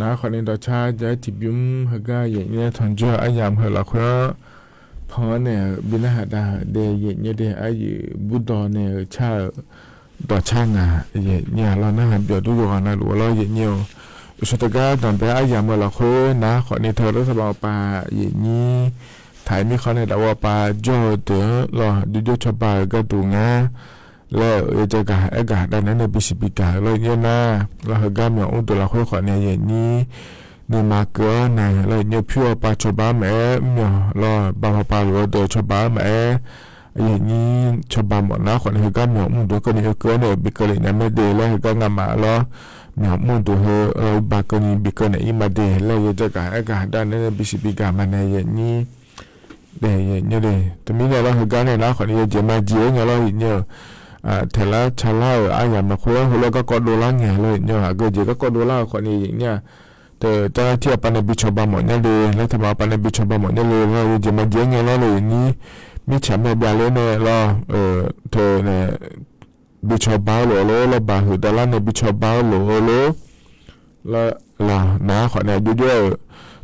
Nar khawfni dawqcar ja-aer tiqbymr heugar yaeqnyaer tanqjawr-eu aryamq heu lafkhoer-anr pan-anr naeq-euq bi narhaq dav-euq dae yaeqnyaer dae, aryuif burdawq naeq-euq car-euq dawqcar ngaq yaeqnyaer lawr, narhaq byawq dur yawqghaq navluf-eu lawr yaeqnyaer-or. Uqshawq teugar danqbae aryamq-eu lafkhoer nar khawfni teu lawrsaqbaq awqpav yaeqnyir taq-ir mirkhanq nae daqwar awqpav jawr-eu deuq-anr lawr, jawrjawr cawba-euq gharduq ngar laer-euq yawjagaq aergaq dav naeq-aer nae bisiq bigaq-eu lawr yaeqnyaer nar, lawr heugar myawq mr deuq lafkhoer khawfni yaeqnyir nuima keuv-anr nae lawr yaeqnyaer pyur awqpav cawba-anr maqaer, mr myawq lawr bav pawpav lof-eu deuq cawba-anr maqaer, yaeqnyir cawba mawf nar khawfni heugar myawq mr deuq keuvni oekeuv-anr nae bi keuvle nya mae de laer heugar ngamaf lawr myawq mr deuq heu lawr uqbav keuvni bi keuv naeq-ir ma de laer yawjagaq aergaq dav naeq-aer nae bisiq bigaq ma nae yaeqnyir dae yaeqnyaer de. Teumirnae lawr heugar nae nar khawfni yawjeq majeq-aer ngae lawr yaeqnyaer-euq taeqlar calar-euq aryamq lafkhoer-anr heulof-aer garkawv dovlar ngae lawr yaeqnyaer-eu aqgeu jeq garkawv dovlar-eu khawfni yaeqnyaer-a, teu jar nar tir awqpav nae bi cawba mawf nya le laer, taqma awqpav nae bi cawba mawf nya le lawr, yawjeq majeq-aer ngae lawr le yaeqnyir mirtsaq mae byav ler nae lawr, teu nae bi cawba-eu lof-eu lor, lawrbaq huiqdavlar nae bi cawba-eu lof-eu lor, lawr, lawr nar khawfni aqjox jawr-euq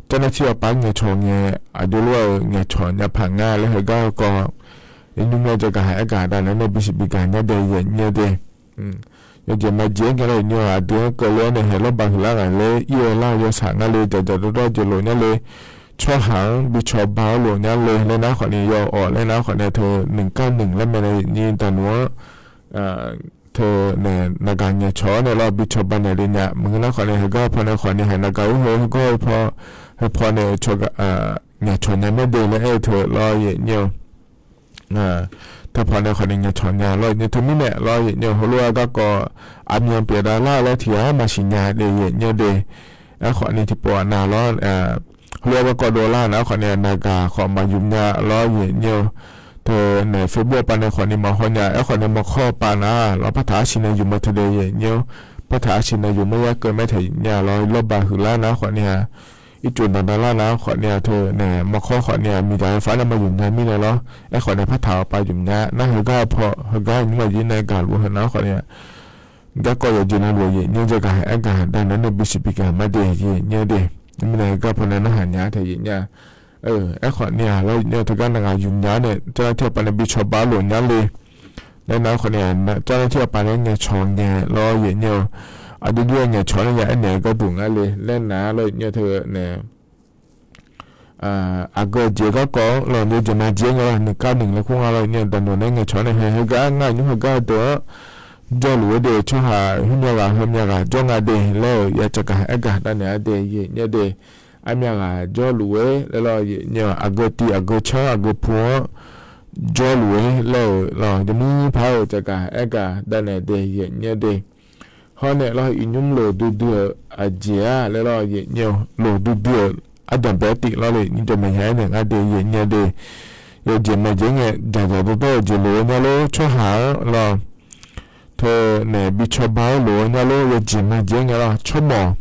jar nar tir awqpav ngaeqcawq ngae, aqjox lof-euq ngaeqcawq nya paq nga laer heugar-eu kawv, nymr laer jagaq aergaq dav naeq-aer nae bisiq bigaq nya de yaeqnyaer de. Yawjeq majeq-aer ngae lawr yaeqnyaer-eu aqdui-anr keuvle-awr nae haeq lawrbaq huiqlar ngaq ler-ir-eu lar-eu yawshaq nga le, dzaqdzaq dawrdawr jeq lof nya le, tsawrhaq-anr bi cawba-eu lof nya le laer nar khawfni yaw-awq laer nar khawfni teu nuiqgar nuiq laer mae nae yaeqnyaer daqnuq-anr teu nae naqgaq ngaeqcawq-awr nae lawr bi cawba naeq le nya maqngeur nar khawfni heugar paw nae khawfni haeq naqgaq-ir heu heugar-eu paw, heu paw nae ngaeqcawq nya mae de laer aer-eu teu lawr yaeqnyaer-eu teu paw nae khawfni ngaeqcawq nya lawr yaeqnyaer teumirnae lawr yaeqnyaer-eu heulof-aer garkawv aqmyan pyeuf davlar-eu laer tiq ghaq-anr maqsiq nya de yaeqnyaer de. Aerkhawfni tiqpov aqnav lawr heulof-aer garkawv dovlar nar khawfni naqgaq khawf maqyuf nya lawr yaeqnyaer-eu teu nae Facebook awqpav nae khawfni maqhaw nya, aerkhawf nae mawrkawr awqpav nar lawr partaq arsiq nae yuf ma teu de yaeqnyaer-eu, partaq arsiq nae yuf ma yar keuv maer taeq nya lawr lawrbaq huiqlar nar khawfni-a ircuf danqdavlar nar khawfni-a teu nae mawrkawr khawfni-a miqdzaq heu far nae maqyuf nya mirnae lawr, aerkhawf nae partaq awqpav yuf nya nar heugar paw heugar nymr maqjir nae gaqluf heu nar khawfni-a garkawv yawqjeq navluf yaeqnyaer jagaq aergaq dav naeq-aer nae bisiq bigaq ma de yaeqnyaer de. Mirnae heugar paw nae narhaq nya taeq yaeqnyaer-a. Aerkhawf ni-a lawr yaeqnyaer-eu teugar naqgaq yuf nya-awr nae jar nar tir awqpav nae bi cawba-eu lof nya le laer nar khawfni-a, jar nar tir awqpav nae ngaeqcawq ngae lawr yaeqnyaer-eu aqjox jawr-eu ngaeqcawq nae ya aernaeq-eu gharduq ngar le laer nar lawr yaeqnyaer-eu teu nae aqgeu jeq garkawv-anr lawr yawjeq majeq-aer ngae lawr nuiqgar nuiq laer kur nga lawr yaeqnyaer-eu daqnuq nae ngaeqcawq nae haeq heugar ngar nymr heugar-eu deuq-anr jawrluf-eu de tsawrhaq hmr mya ghaq heu mya ghaq jawr nga de laer-euq ya tsaqgaq aergaq dav naeq-a de yaeqnyaer de. Armya ghaq jawrluf-eu laer lawr yaeqnyaer-eu aqgeu tiv aqgeu canr aqgeu pu-anr jawrluf-eu laer-euq lawr yawmuir paq-euq tsaqgaq aergaq dav naeq de yaeqnyaer de. Hawr nae lawr iqnymr loq duidui-euq aqjeq-a laer lawr yaeqnyaer-eu loq duidui-euq ardanqbae-aer tiv lawr le nymr jamaeq ya aernaeq ngar de yaeqnyaer de. Yawjeq majeq-aer ngae dzaqdzaq dawrdawr-eu jeq lof-eu nya lor tsawrhaq-anr lawr teu nae bi cawba-eu lof-eu nya lor yawjeq majeq-aer ngae lawr tsawrmawq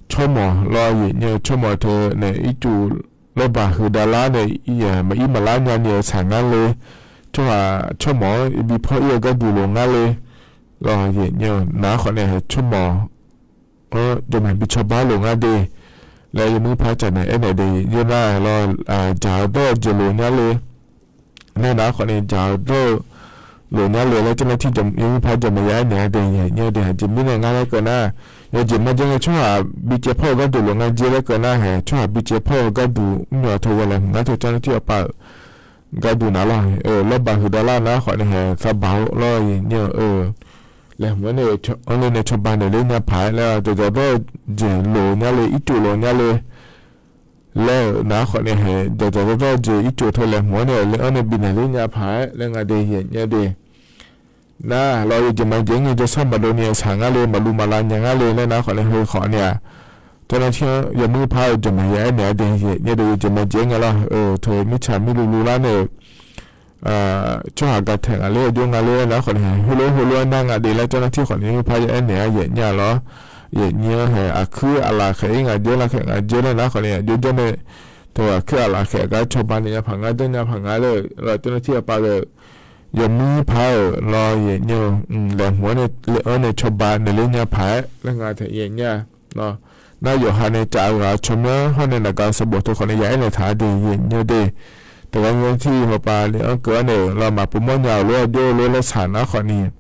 tsawrmawq lawr yaeqnyaer-eu tsawrmawq teu nae ircuf lawrbaq huiqdavlar nae maqir maqlar nyani-eu saq ngar le. Tsawrhaq tsawrmawq-anr bi paw-ir-eu gharduq lof ngar le. Lawr yaeqnyaer-eu nar khawfni tsawrmawq-anr jamaeq bi cawba lof ngar de laer yawmuir paq-aer tsaq naeq aernaeq de yaeqnyaer nar lawr dzaq-eu dawr-eu jeq lof nya le. Nae nar khawfni dzaq-eu dawr-eu lof nya le laer jar nar tir yawmuir paq-aer jamaeq ya aernaeq-a de yaeqnyaer de. Aqjeq mirnae ngar laer keuv nar yawjeq majeq ngae tsawrhaq bi caev paw-eu gharduq lof ngar jer laer keuv nar haeq tsawrhaq bi caev paw-eu gharduq mr myawq teu ya laeqhmq ngar teu jar nar tir awqpav-euq gharduq nar lawr lawrbaq huiqdavlar nar khawfni haeq saqbaq-awr lawr yaeqnyaer-eu laeqhmq-anr nae anr le nae cawba naeq ler nya paq-aer laer dzaqdzaq dawr-eu jeq lof nya le ircuf lof nya le laer-euq nar khawfni haeq dzaqdzaq dawrdawr-eu jeq ircuf teu laeqhmq-anr nae le anr nae bifnaeq ler nya paq-aer laer nga de yaeqnyaer de. Nar lawr yawjeq majeq ngae jawrshar maqdov ni-eu saq ngar le maqluv maqlav nya ngar le laer nar khawfni heu khawfni-aq jar nar tir-anr yawmuir paq-aer jamaeq ya aernaeq-a de yaeqnyaer de. Yawjeq majeq-aer ngae lawr-eu teu mirtsaq mirluv luvlar nae-euq tsawrhaq gataeq ngaq ler-eu jawr nga ler-aer nar khawfni haeq heulof heulof-aer nar nga de laer jar nar tir khawfni yawmuir paq-aer ya aernaeq-a yaeqnyaer lawr. Yaeqnyaer-anr haeq aqkuir aqlaf khaeq-ir ngaq jer lar khaeq ngaq jer laer nar khawfni aqjox jawr nae teu aqkuir aqlaf khaeq gar cawba naeq nya paq ngar danr nya paq ngar laer-euq lawr jar nar tir awqpav ghae-eu yawmuir paq-euq lawr yaeqnyaer-eu laeqhmq-anr nae le anr nae cawba naeq ler nya paq-aer laer nga taef yaeqnyaer-a lawr. nar yawqha nae caf-eu ghaq-eu tsawrmyanr hawr nae naqgaq sanqbof teu khawf nae ya aernaeq taq-a de yaeq nyir-eu de. Teughaq nyae tir hawpav le-anr keuv-awr naeq-euq lawr maqpov mawr nya-euq lof-aer jawr-eu lof laer saq nar khawfni,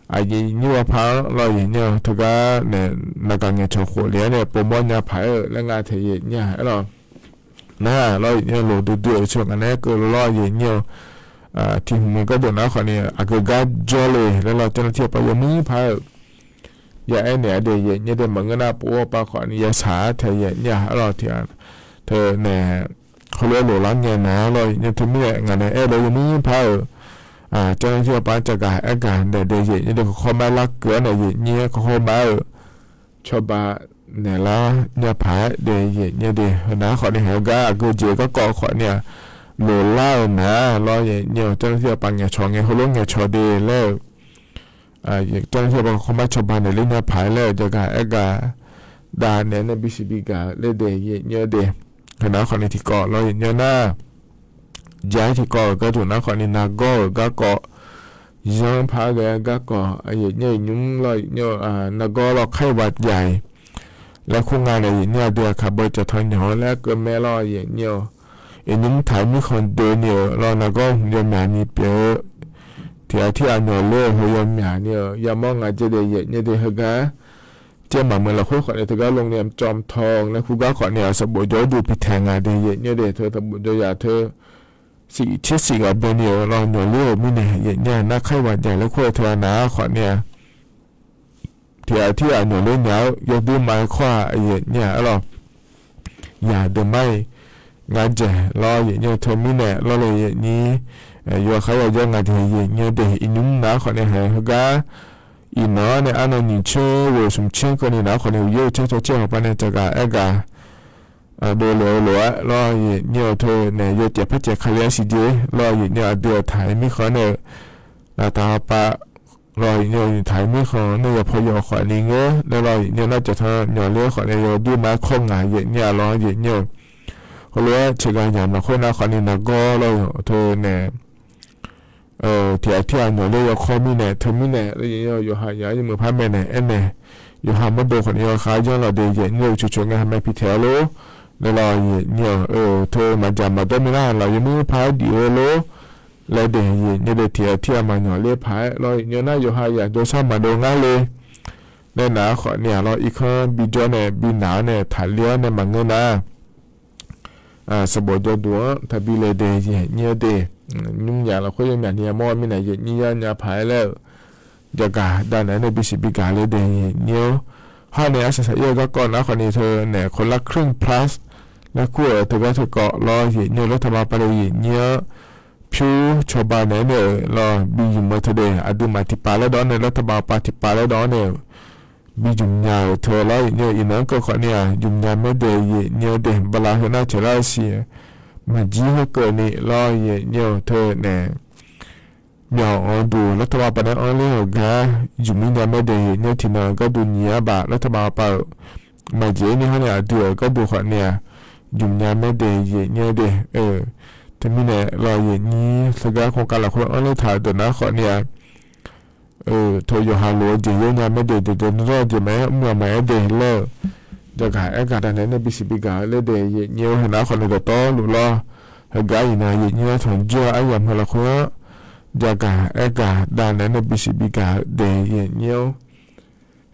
aqyuif nyir wa par-anr lawr yaeq nyir-eu teugar nae naqgaq ngaeqcawq khof le-aer nae pov mawr nya paq-aer-eu laer nga taeq yaeq nyir-a aer lawr. Nar lawr yaeq nyir-eu loq duidui-euq tsawrhaq ngaq nae aer keuv lawr yaeq nyir-eu tiq hmq-eu gharduq nar khawfni aqgeu gar jawrle laer lawr, janr tir hawpav yawmuir paq-aer-euq ya aernaeq-a de yaeq nyir de. Maqngeur nar pov-awr pav khawfni ya saq-ar taeq yaeq nyir-a aer lawr tiq ghaq teu nae heulof-aer loq lar ngae nar lawr yaeq nyir teumirnae ngaq nae aer lof yawmuir par-euq janr tir hawpav-anr cavgaq aergaq naeq de yaeq nyir de. Kawqkhawr ma-aer larkeuv-awr nae yaeq nyir kawqkhawr ma-aer-euq cawba naeqlar nya paq-aer de yaeq nyir de. Heunar khawfni haeq-eu gar aqgeu jeq garkawv khawfni-aq loq lar-euq nar lawr yaeq nyir-eu janr tir hawpav ngaeqcawq ngae heulof ngaeqcawq de laer-eu janr tir hawpav kawqkhawr ma cawba naeqler nya paq-aer laer-eu jaqgaq aergaq dav naeq-aer nae bisiq bigaq-eu laer de yaeq nyir de. Heunar khawfni tiqkawv lawr yaeq nyir nar, ja-aer tiqkawv-euq gharduq nar khawfni nargawr-euq garkawv zanr par ghae-eu garkawv yaeq nyir-eu nymr lawr yaeq nyir-eu nargawr lawr khaer-eu baq jaq-iq laer kur nga nae yaeq nyir aqdui aqkaq beu cawqtanq nyawq-anr laer keuv mae lawr yaeq nyir-eu iqnymr taq-eu mirkhanq doeni-euq lawr nargawr hmq yawmyaq ni pyeuf-eu tiq ghaq tir ghaq nyawq ler-eu heu yawmyaq ni-euq yamawr nga dzaer de yaeq nyir de. Heugar caer maqmuiq lafkhoer khawfni teugar lon ngae mcawv mtaw laer kur gar khawfni-aq sanqbof jawr-awr duq pitaeq nga de yaeq nyir de. Teu sanqbof jawr yaq teu siq tser siq ghaq bawni-euq lawr nyawq ler-euq mirnae yaeq nyir-a nar khaer ghaq jaq laer kur-eu teu-a nar khawfni-aq tiq ghaq tir ghaq nyawq ler nya-eu yawdur ma-aer khawr-a yaeq nyir-a aer lawr. Yaq deuq mar-iq ngar dzaeq lawr yaeq nyir-eu teumirnae lawr le yaeq nyir yawkhav yajawr nga de yaeq nyir de. Iqnymr nar khawfni haeq heugar iqnan-anr nae arnan nyiq tser ghoeq smq tser keuvni nar khawfni uqyaer uqtser cawcaer hawpav nae caqgaq aergaq dovle-eu lof-aer lawr yaeq nyir-eu teu nae yawcaef par caef kali-aer siqjer lawr yaeq nyir aqdui aqtaq-aer mirkhanq nae-eu laqtaq hawpav lawr yaeq nyir-eu nyiq taq-aer mirkhanq nae yawpaw yawq khawfni ngeur laer lawr yaeq nyir nar cawqtanq nyawq ler khawfni yawdur ma-aer khawr ngaq yaeq nyir-a lawr yaeq nyir-eu heulof-aer caeqgaq yamq lafkhoer nar khawfni nargawr lawr-eu teu nae tiq ghaq tir ghaq nyawq ler yawkawr mirnae teumirnae lawr yaeq nyir-eu yawqha yaq-aer yawmuiq par maeqnaeq aernaeq yawqha mawrdo khawfni yawkhav yanr lawq de yaeq nyir-eu coqcoq ngae haqmae pitaeq-a lor laer lawr yaeq nyir-eu teu maqdzaq maqdawr minav laf yawmuir par-aer diq-eu lor laer de yaeq nyir de. Tiq ghaq tir ghaq maqnyawq ler paq-aer lawr yaeq nyir nar yawqha yaq jawrshar maqdov ngar le laer nar khawfni-aq lawr irkanr bijawr nae binaq-anr nae taqler-awr nae maqngeur nar sanqbof jawrduq-anr taqbi le de yaeq nyir-eu de. Nymr yaq lafkhoer yawmyaq ni yamawr-eu mirnae yaeq nyir yar nya paq-aer laer-eu jaqgaq dav naeq-aer nae bisiq bigaq le de yaeq nyir-eu hawr nae arsaq saq-ir-eu garkawv nar khawfni teu nae คนละครึ่ง plus laer kur-euq teugar teukawv lawr yaeq nyir-eu lawr taqma pavle yaeq nyir-anr pyur cawba naeq-aer nae-euq lawr bi ymq-eu teu de aqduimaf tiqpav laer dawv-anr nae lawr taqma pav tiqpav laer dawv-anr nae-euq bi jmq nya-euq teu lawr yaeq nyir-eu iqnan-anr keuv khawfni-aq jmq nya maer de yaeq nyir-eu de bala heu nar caeq lar-eu siq maqjir hawr keuvni lawr yaeq nyir-eu teu nae myawq-anr duq lawr taqma pav nae anr ler-euq gar jmq mir nya maer de yaeq nyir-eu tiqnan gharduq nyiq arbaf lawr taqma pav-euq maqjeq-ir ni hawr nae aqdui-euq gharduq khawfni-aq jmq nya maer de yaeq nyir-eu de. Teumirnae lawr yaeq nyir teugar khoerkav lafkhoer anr ler taq-euq deuq nar khawfni-aq teu yawqha lof-eu jeq yaer nya maer de deuq deuq nzawr-eu jeq maqaer mr-a maqaer de laer-eu jaqgaq aergaq dav naeq-aer nae bisiq bigaq-eu laer de yaeq nyir-eu heunar khawfni dawqtawvluf lawr heugar iqnan yaeq nyir-anr tanqjir-eu aryamq heu lafkhoer-anr jaqgaq aergaq dav naeq-aer nae bisiq bigaq-eu de yaeq nyir-eu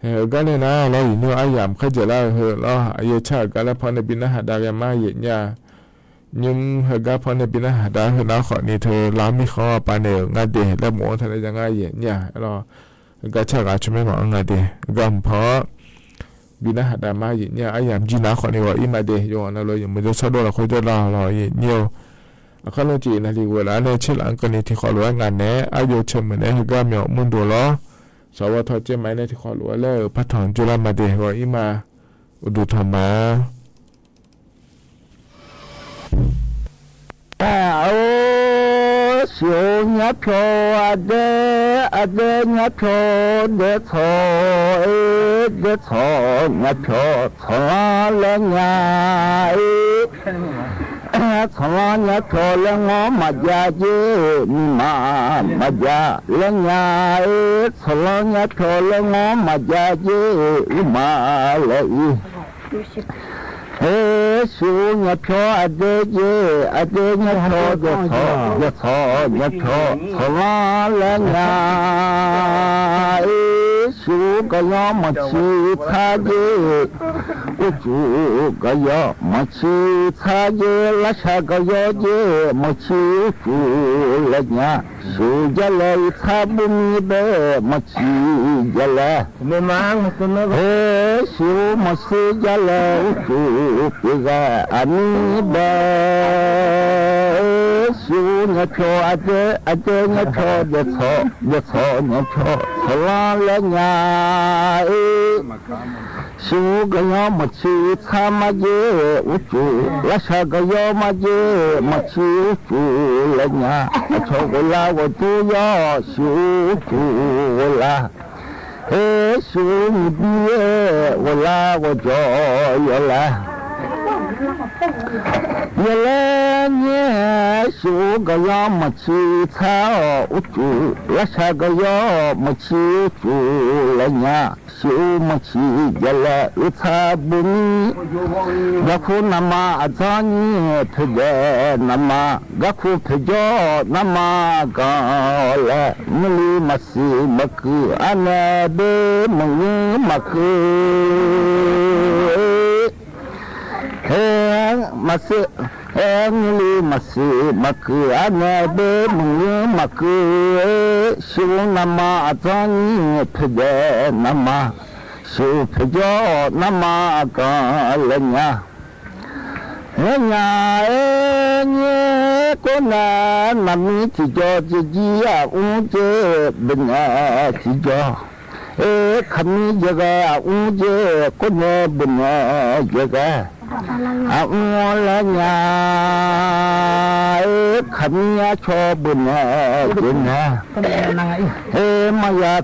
Haeq-eu gar nae nar lawr yaeq nyir-eu aryamq kharjaeq lar-eu heu lawr aqyawf car-euq gar laer pan nae bi narhaq dav ghae ma yaeq nyir-a. Nymr heugar pan nae bi narhaq dav-aer heunar khawfni teu lar mirkhanq-anr pav naeq-euq ngar de laer bof-anr taq nae ya ngar yaeq nyir-a. Aer lawr heugar car ghaq tsawrmyanr maqanr nga de heugar hmq pan-anr bi narhaq dav ma yaeq nyir-a. Aryamq jir nar khawfni ghawq-ir ma de yawqghaq navluf yawqmuiq jawrshar dov lafkhoer jawrlav lawr yaeq nyir-eu Aqkar lmr tiq naqliq ghoeq laf-anr nae tser laf-anr keuvni tiqkhawf lof-aer ngaq naeq-aer aryov teu meuq naeq-aer heugar myawq mr duq lawr. Sawq ghawr tawq caev ma-ir nae tiqkhawf lof-aer laer-euq par tanq jawrlar ma de ghawq-ir ma. Uqduq tanq ma. Aqsiq-or nyarpyawq aqdaer, aqdaer nyarpyawq daer tsawq-ir, daer tsawq nyarpyawq tsawqlanr laer nya-ir. Tsawqlanr nyarpyawq laer ngawr maqjav jer, nuima maqjav laer nya-ir. Tsawqlanr nyarpyawq laer ngawr maqjav jer, uqma laer-ir. Her shiq-ur nyapyawr aqdaer jaer, aqdaer nyapyawr jaeqcawq, jaeqcawq nyapyawr tsawrlanr laer nya. Her shiq-ur gaqyawr maqciq tsar jaer, urcuf gaqyawr maqciq tsar jaer, larshaq gaqyawr jaer maqciq urcuf laer nya. Shiq-ur jar laer irtsar burmir bae maqciq jar laer. Her shiq-ur maqsir jar laer urcuf pyeuf ghae aqmir bae. Her shiq-ur nyapyawr aqdaer, aqdaer nyapyawr jaeqcawq, jaeqcawq nyapyawr tsawrlanr laer nya. Her shiq-ur gaqyawr maqciq tsar marjaer urcuf, larshaq gaqyawr marjaer maqciq urcuf laer nya. Aqcawq ghoflar ghawqdur yawr shiq-ur urcuf ghoflar. Her shiq-ur muiqbir-aer ghoflar ghawqjawq yawlae. Yawlaer nyir-aer shiq-ur gaqyawr maqciq tsar-awq urcuf, larshaq gaqyawr maqciq urcuf laer nya. Shiq-ur maqciq jar laer irtsar burmir. Garkur navma aqdzanr nyir poeqdaeq navma, garkur poeqjawr navma ganq-awq laer, ngeur li maqsiq maqkuiq arnae bae maqngeur maqkeuv. Her maqsiq, her ngeur li maqsiq maqkuiq arnae bae maqngeur maqkeuv. Shiq-ur navma aqdzanr nyir poeqdaeq navma, shiq-ur poeqjawr navma ganq laer nya. Laer nya-aer nyir-aer kor nae navmir tiqjawr jaeqjir aqmr jaer beunaeq tiqjawr. Her kaqmir jaeqghae aqmr jaer kor nae beunaeq jaeqghae aqmr-awr laer nya. Her kaqmir arcaw beunaeq jaeqnaeq. Her maqya,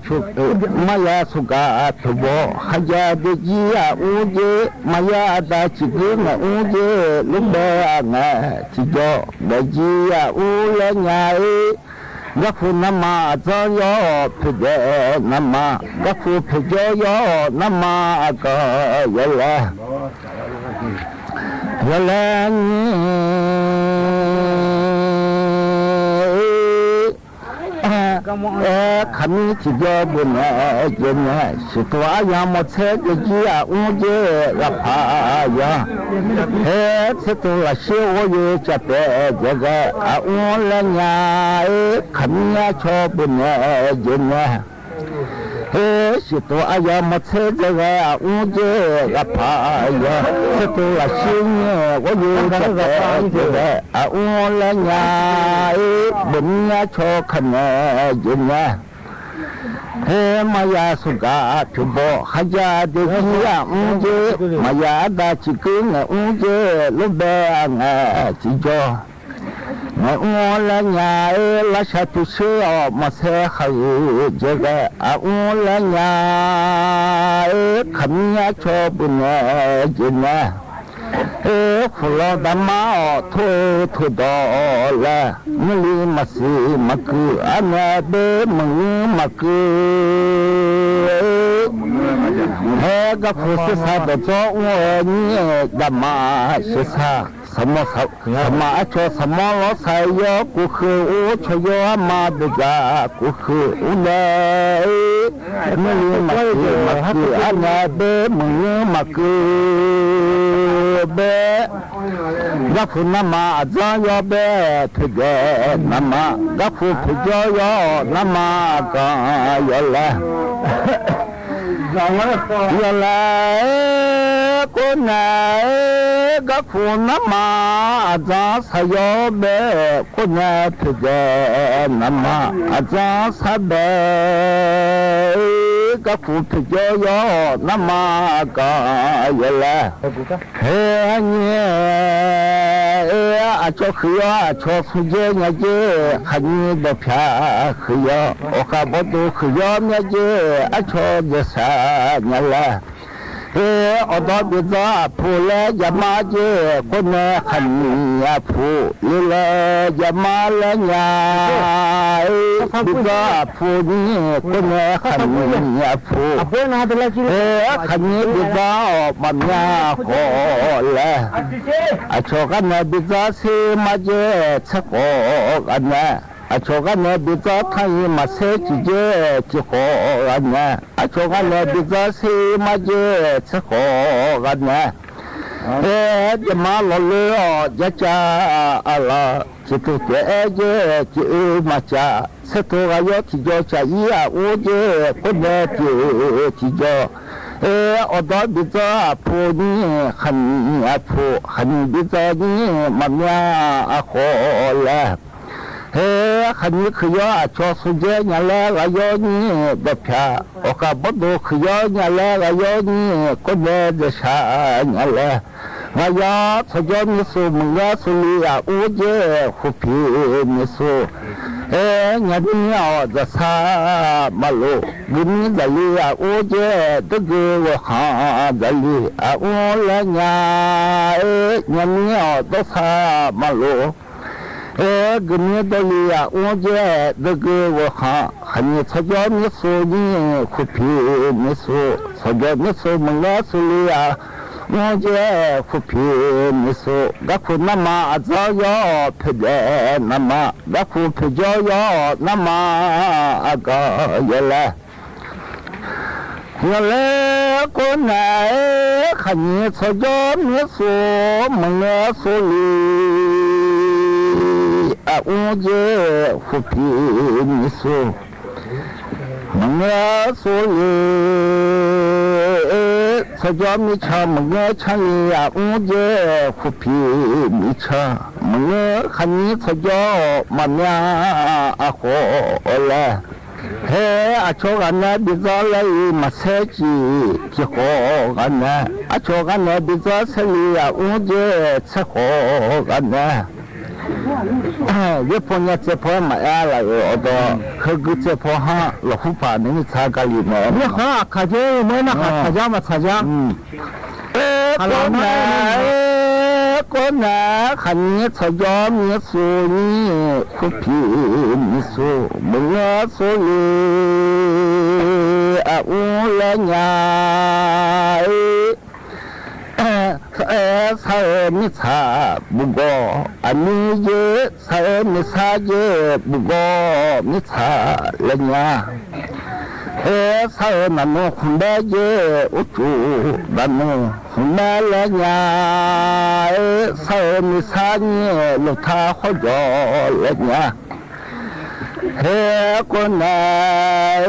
maqya sawqgaq pyawqbaw kharjav daefjir aqmr jaer, maqya aqda ciqguir ngaeq mr jaer lof bae-aq ngaeq tiqjawr, daefjir aqmr laer nya-aer. Garkur navma aqdzanr yawr poeqdaeq navma, garkur poeqjawr yawr navma aqganq yawlae. Yawlaer nyir-aer kaqmir tiqjawr beunaeq jaeqnaeq, siqtuq aryamq mawrtsaer daefjir aqmr jaer ghaqpaq ya. Her tsertuv lafshir ghawryoe cavtaef jaeqghae aqmr laer nya-aer, kaqmir arcaw beunaeq jaeqnaeq. Her siqtuv aryamq mawrtsaer jaeqghae aqmr jaer ghaqpaq ya. Tsertuv lafshir nyir-aer ghawryoe cavtaef jaeqghae aqmr laer nya-aer, beumir arcaw kaqnaeq jaeqnaeq. Her maqya sawqgaq pyawqbaw kharjav daefjir aqmr jaer, maqya arda ciqguir ngaeq mr jaer lof bae-aq ngaeq tiqjawr, ngaeq mr-awr laer nya-aer, lavshaq pyuqshir-awq maqsaer khaq-eu jaeqghae aqmr laer nya-aer, kaqmir arcaw beunaeq jaeqnaeq. Her khoflan daqmar-awq tor-eu todawq laer, ngeur li maqsiq maqkuiq arnae bae maqngeur maqkeuv. Her garkawv sersaq dawqdzawr mr-eu nyir-aer daqmar sersaq, saqmawr, saqmar arcaw saqmawr lawrsaq yawr kov kheu or, cawq yawr arma deuqdzaq kov kheu mr nae, ngeur li maqsiq maqkuiq arnae bae maqngeur maqkeuv bae. Garkawv navma aqdzanr yawr bae poeqdaeq navma, garkawv poeqjawr yawr navma aqganq yawlae. Yawlae-aer kor nae-aer garkawv navma aqdzanr saqyawr bae kor nae poeqdaeq navma aqdzanr sar bae, garkawv poeqjawr yawr navma aqganq yawlae. Her nyir-aer aqcawq huiq yawr aqcawq smrjaer nya jaer, khaqnyir dawqpyaq huiq yawr awqkhaq bawrdo huiq yawr myav jaer, arcaw daeqsaq nya laer. Her awqdawr byaeqdzanr aqpuq laer jaqmar jaer, kor nae khaqnyir aqpuq le laer jaqma laer nya-ir, bidzanr aqpu ni, khoernae khaqnyi aqpu. Aer, khaqnyi bidzanr-awq maqmya khawf laer, aqcawq gar nae bidzanr sher marjaer tser khawf ghaq nae, aqcawq gar nae bidzanr tanr-ir maqsaer tiqjaer tiq khawf ghaq nae, aqcawq gar nae bidzanr sher marjaer tser khawf ghaq nae, aer, jaqma lawqloe-awq jarcav aqlaf, tiqtuq taef-aer jaer tiq oe maqcav, tser tov ghaq yawr tiqjawr caf-ir aqur jaer khoernae tiq oe tiqjawr. Aer, awqdawr bidzanr aqpu ni, khaqnyi aqpu, khaqnyi bidzanr ni maqmya khawf laer, aer, khaqnyi kuiq yawr aqcawq smrjaer nya laer ghaq yawr nyir dawqpyaq, awqkaf bawrdo kuiq yawr nya laer ghaq yawr nyir khoernae daefshaq nya laer, ghaq yawr tsawqjawr mirsuq maqngeur suli aqur jaer khofpiq mirsuq. Aer, nyani-awq dzaqsar maqlof, guimir dzaqli aqur jaer, doergeu ghawqkhanq dzaqli aqur laer nya-ir, nyani-awq dawrsar maqlof. Aer, guimir dawrli aqur jaer, doergeu ghawqkhanq, khaqnyi tsawqjawr mirsuq nyir khofpiq mirsuq, tsawqjawr mirsuq maqngeur suli aqur jaer khofpiq mirsuq, garkawv narma aqdzanr yawr poeqdaef narma, garkawv poeqjawr yawr narma aqgaq yaw laer. Yawlaer khoernae-aer, khaqnyi tsawqjawr mirsuq maqngeur suli aqur jaer khofpiq mirsuq, maqngeur suli tsawqjawr mircan maqngeur canli aqur jaer khofpiq mircan maqngeur khaqnyi tsawqjawr maqmya aqkhawf laer. Aer, aqcawq ghaq nae bidzanr laer-iq maqsaer ciq tiq khawf ghaq nae, aqcawq ghaq nae bidzanr saerli aqur jaer tser khawf ghaq nae, yaerpaw nya tsaev paw-aer maqaer laf-euq awqdawq, heugui tsaev paw-anr lafkhoer paq nae mirtsaq Kali nae, mirkhanq aqkaq jaer-eu ma-aer narhaq tsaqjar maqtsaqjar. Aer, khoernae, khaqnyi tsawqjawr mirsuq nyir khofpiq mirsuq maqngeur suli aqur laer nya-ir. Aer, sar-eu mirtsaq bugawq aqmir jaer, sar-eu miqsar jaer bugawq mirtsaq laer nya. Aer, sar-eu naqnmr khmqbaer jaer, urcuf naqnmr khmqbaer laer nya. Aer, sar-eu miqsar nyir loftar khawrjawq laer nya. Aer, khoernae,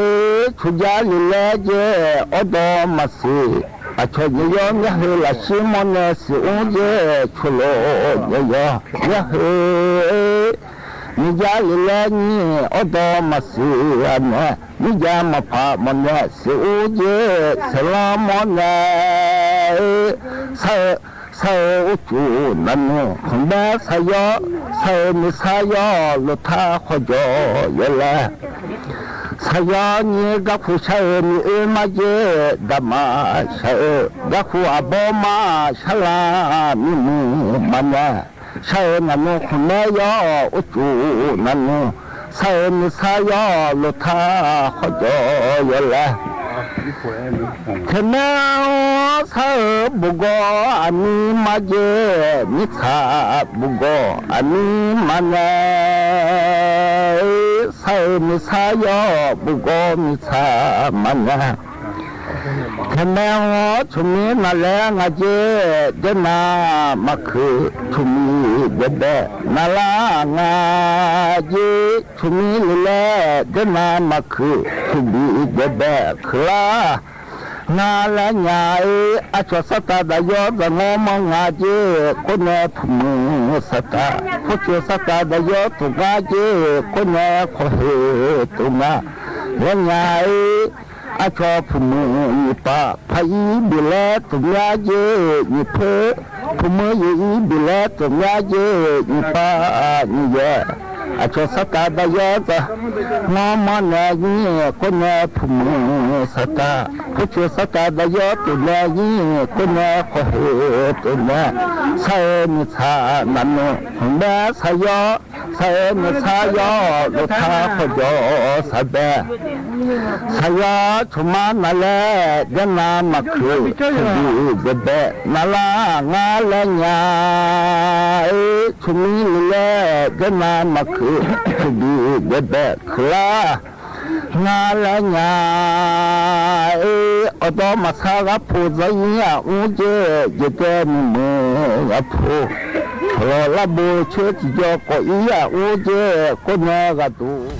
cawqjar lef laer jaer, awrdawq maqsiq. Aqcawq nyaef yawr myarheu lafshir mawrnae siq ur jaer, cawqlof nyaef yawr myarheu. Mirjav lef laer nyir awrdawq maqsiq-a nae, mirjav maqpaq mawrnae siq ur jaer, saeqlanr mawrnae sar-eu, sar-eu urcuf naqnmr khmqbaer sar yawr, sar-eu miqsar yawr loftar khawrjawq yaw laer. Sar yawr nyir garkawv shar-eu miq oer mar jaer, daqma shar-eu garkawv aqbawr mar sharlar mirmuiq maqnae. Shar-eu naqnmr khmqbaer yawr urcuf naqnmr, sar-eu miqsar yawr loftar khawrjawq yaw laer. Taeqmae-awr sar-eu bugawq aqmir mar jaer, mirtsaq bugawq aqmir maqnae. Sar-eu miqsar yawr bugawq mirtsaq maqnae. Taeqmae-awr tsawqmir naqlaer nga jaer, daernav maqkuiq tsawqmir daebae naqlar nga jaer, tsawqmir lef laer daernav maqkuiq tsawqmir daebae kuiqlar nga laer nya-ir. Aqcawq sartav daqyawr dzaqngawr manr nga jaer, khoernae puqmuiq sartav, khoercuf sartav daqyawr tuf ngar jaer, khoernae khawf heu tuf nga laer nya-ir. Aqcawq puqmuiq nyiq pav paq-ir bif laer tuf myar jaer nyiq poer, puqmuiq yaeq-ir bif laer tuf myar jaer nyiq pav nyiq yaeq. Aqcawq sartav daqyawr dzaqngawr manr nae nyir khoernae puqmuiq sartav, khoercuf sartav daqyawr tuf nae nyir khoernae khawf heu tuf nae, sar-eu miqtsaq naqnmr khmqbaer sar yawr Sar-aer maersar yawr-awq, dovtar khawf jawr-awq saqbae. Saqyar tsawqmar navlaer janrnav maqkuiq, tiqduq daebae navlar ngar laer nya. Oer, tsawqmir navlaer janrnav maqkuiq, tiqduq daebae kuiqlar ngar laer nya. Oer, awqdawr maqsar gharpo zanr ir-aq mr dzer, jeqdaev nuimuiq ghaqpo, tawqlawq larbo coer tiqjawr kawv ir-aq mr dzer, kawrnae ghaqduq.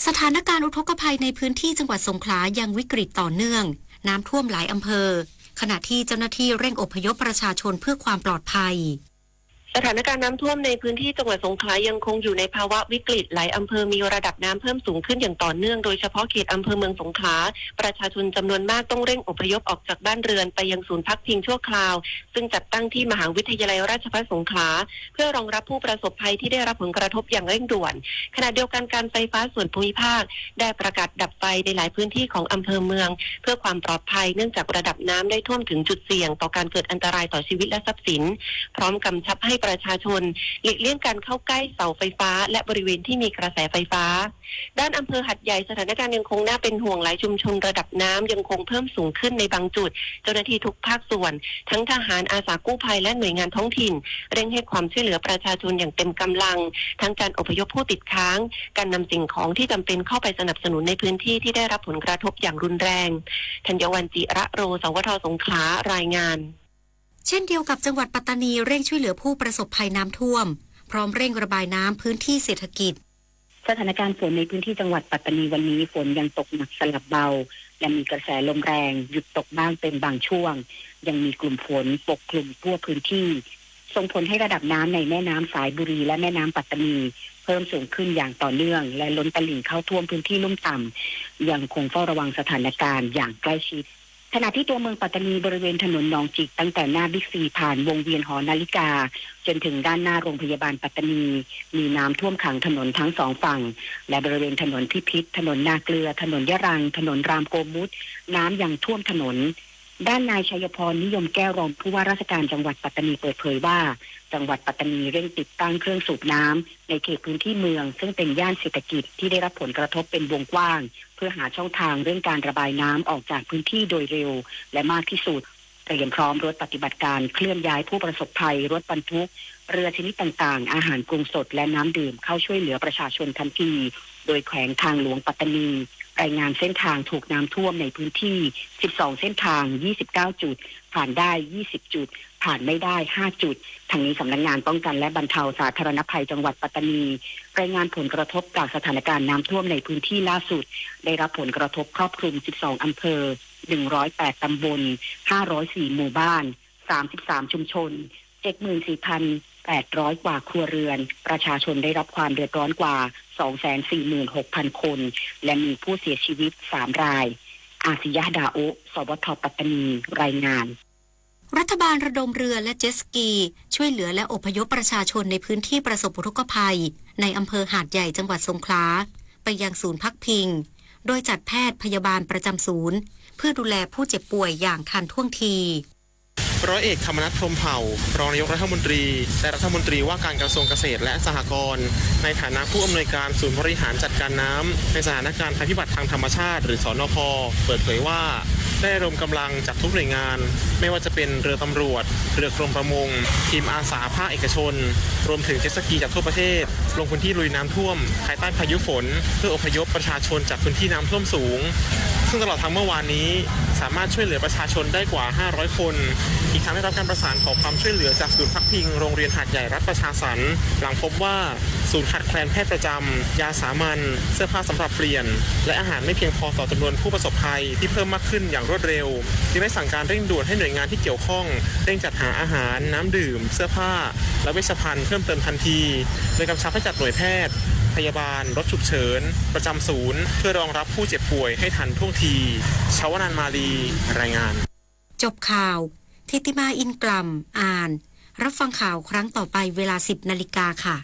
Sถานการณ์อุทกภัยในพื้นที่จังหวัดสงขลายังวิกฤตต่อเนื่อง น้ำท่วมหลายอำเภอ ขณะที่เจ้าหน้าที่เร่งอพยพประชาชนเพื่อความปลอดภัย สถานการณ์น้ำท่วมในพื้นที่จังหวัดสงขลายังคงอยู่ในภาวะวิกฤต หลายอำเภอมีระดับน้ำเพิ่มสูงขึ้นอย่างต่อเนื่อง โดยเฉพาะเขตอำเภอเมืองสงขลา ประชาชนจำนวนมากต้องเร่งอพยพออกจากบ้านเรือนไปยังศูนย์พักพิงชั่วคราว ซึ่งจัดตั้งที่มหาวิทยาลัยราชภัฏสงขลา เพื่อรองรับผู้ประสบภัยที่ได้รับผลกระทบอย่างเร่งด่วน ขณะเดียวกันการไฟฟ้าส่วนภูมิภาคได้ประกาศดับไฟในหลายพื้นที่ของอำเภอเมือง เพื่อความปลอดภัย เนื่องจากระดับน้ำได้ท่วมถึงจุดเสี่ยงต่อการเกิดอันตรายต่อชีวิตและทรัพย์สิน พร้อมกำชับให้ประชาชนหลีกเลี่ยงการเข้าใกล้เสาไฟฟ้าและบริเวณที่มีกระแสไฟฟ้า ด้านอำเภอหาดใหญ่ สถานการณ์ยังคงน่าเป็นห่วง หลายชุมชนระดับน้ำยังคงเพิ่มสูงขึ้นในบางจุด เจ้าหน้าที่ทุกภาคส่วน ทั้งทหาร อาสากู้ภัย และหน่วยงานท้องถิ่น เร่งให้ความช่วยเหลือประชาชนอย่างเต็มกำลัง ทั้งการอพยพผู้ติดค้าง การนำสิ่งของที่จำเป็นเข้าไปสนับสนุนในพื้นที่ที่ได้รับผลกระทบอย่างรุนแรง ธัญวัลย์ จิระโร สวท สงขลา รายงาน เช่นเดียวกับจังหวัดปัตตานีเร่งช่วยเหลือผู้ประสบภัยน้ำท่วม พร้อมเร่งระบายน้ำพื้นที่เศรษฐกิจ สถานการณ์ฝนในพื้นที่จังหวัดปัตตานีวันนี้ ฝนยังตกหนักสลับเบา และมีกระแสลมแรง หยุดตกบ้างเป็นบางช่วง ยังมีกลุ่มฝนปกคลุมทั่วพื้นที่ ส่งผลให้ระดับน้ำในแม่น้ำสายบุรีและแม่น้ำปัตตานี เพิ่มสูงขึ้นอย่างต่อเนื่อง และล้นตลิ่งเข้าท่วมพื้นที่ลุ่มต่ำ ยังคงเฝ้าระวังสถานการณ์อย่างใกล้ชิด ขณะที่ตัวเมืองปัตตานี บริเวณถนนหนองจิก ตั้งแต่หน้าบิ๊กซี ผ่านวงเวียนหอนาฬิกา จนถึงด้านหน้าโรงพยาบาลปัตตานี มีน้ำท่วมขังถนนทั้งสองฝั่ง และบริเวณถนนพิพิธ ถนนนาเกลือ ถนนยะรัง ถนนรามโกมุต น้ำยังท่วมถนน ด้านนายชัยพร นิยมแก้ว รองผู้ว่าราชการจังหวัดปัตตานีเปิดเผยว่า จังหวัดปัตตานีเร่งติดตั้งเครื่องสูบน้ำในเขตพื้นที่เมือง ซึ่งเป็นย่านเศรษฐกิจที่ได้รับผลกระทบเป็นวงกว้าง เพื่อหาช่องทางเร่งการระบายน้ำออกจากพื้นที่โดยเร็วและมากที่สุด เตรียมพร้อมรถปฏิบัติการเคลื่อนย้ายผู้ประสบภัย รถบรรทุก เรือชนิดต่างๆ อาหารปรุงสดและน้ำดื่มเข้าช่วยเหลือประชาชนทันที โดยแขวงทางหลวงปัตตานี รายงานเส้นทางถูกน้ำท่วมในพื้นที่ สิบสอง เส้นทาง ยี่สิบเก้า จุด ผ่านได้ ยี่สิบ จุด ผ่านไม่ได้ ห้า จุด ทั้งนี้สำนักงานป้องกันและบรรเทาสาธารณภัยจังหวัดปัตตานี รายงานผลกระทบจากสถานการณ์น้ำท่วมในพื้นที่ล่าสุด ได้รับผลกระทบครอบคลุม สิบสอง อำเภอ หนึ่งร้อยแปด ตำบล ห้าร้อยสี่ หมู่บ้าน สามสิบสาม ชุมชน เจ็ดหมื่นสี่พันแปดร้อย กว่าครัวเรือน ประชาชนได้รับความเดือดร้อนกว่า สองแสนสี่หมื่นหกพัน คน และมีผู้เสียชีวิต สาม ราย อาซิยะ ดาโอะ สวท ปัตตานี รายงาน รัฐบาลระดมเรือและเจ็ตสกี ช่วยเหลือและอพยพประชาชนในพื้นที่ประสบอุทกภัย ในอำเภอหาดใหญ่จังหวัดสงขลา ไปยังศูนย์พักพิง โดยจัดแพทย์พยาบาลประจำศูนย์ เพื่อดูแลผู้เจ็บป่วยอย่างทันท่วงที ร้อยเอกธรรมนัส พรหมเผ่า รองนายกรัฐมนตรี และรัฐมนตรีว่าการกระทรวงเกษตรและสหกรณ์ ในฐานะผู้อำนวยการศูนย์บริหารจัดการน้ำในสถานการณ์ภัยพิบัติทางธรรมชาติ หรือ สนพ เปิดเผยว่า ได้ระดมกำลังจากทุกหน่วยงาน ไม่ว่าจะเป็นเรือตำรวจ เรือกรมประมง ทีมอาสาภาคเอกชน รวมถึงเจ็ตสกีจากทั่วประเทศ ลงพื้นที่ลุยน้ำท่วมภายใต้พายุฝน เพื่ออพยพประชาชนจากพื้นที่น้ำท่วมสูง ซึ่งตลอดทั้งเมื่อวานนี้ สามารถช่วยเหลือประชาชนได้กว่า ห้าร้อย คน อีกทั้งได้รับการประสานขอความช่วยเหลือจากศูนย์พักพิงโรงเรียนหาดใหญ่รัฐประชาสรรค์ หลังพบว่าศูนย์ขาดแคลนแพทย์ประจำ ยาสามัญ เสื้อผ้าสำหรับเปลี่ยน และอาหารไม่เพียงพอต่อจำนวนผู้ประสบภัยที่เพิ่มมากขึ้นอย่างรวดเร็ว จึงได้สั่งการเร่งด่วนให้หน่วยงานที่เกี่ยวข้องเร่งจัดหาอาหาร น้ำดื่ม เสื้อผ้า และเวชภัณฑ์เพิ่มเติมทันที โดยกำชับให้จัดหน่วยแพทย์ พยาบาล รถฉุกเฉิน ประจำศูนย์ เพื่อรองรับผู้เจ็บป่วยให้ทันท่วงที ชาวนันมาลี รายงาน จบข่าว ทิติมา อินกล่ำ อ่าน รับฟังข่าวครั้งต่อไปเวลา สิบนาฬิกาค่ะ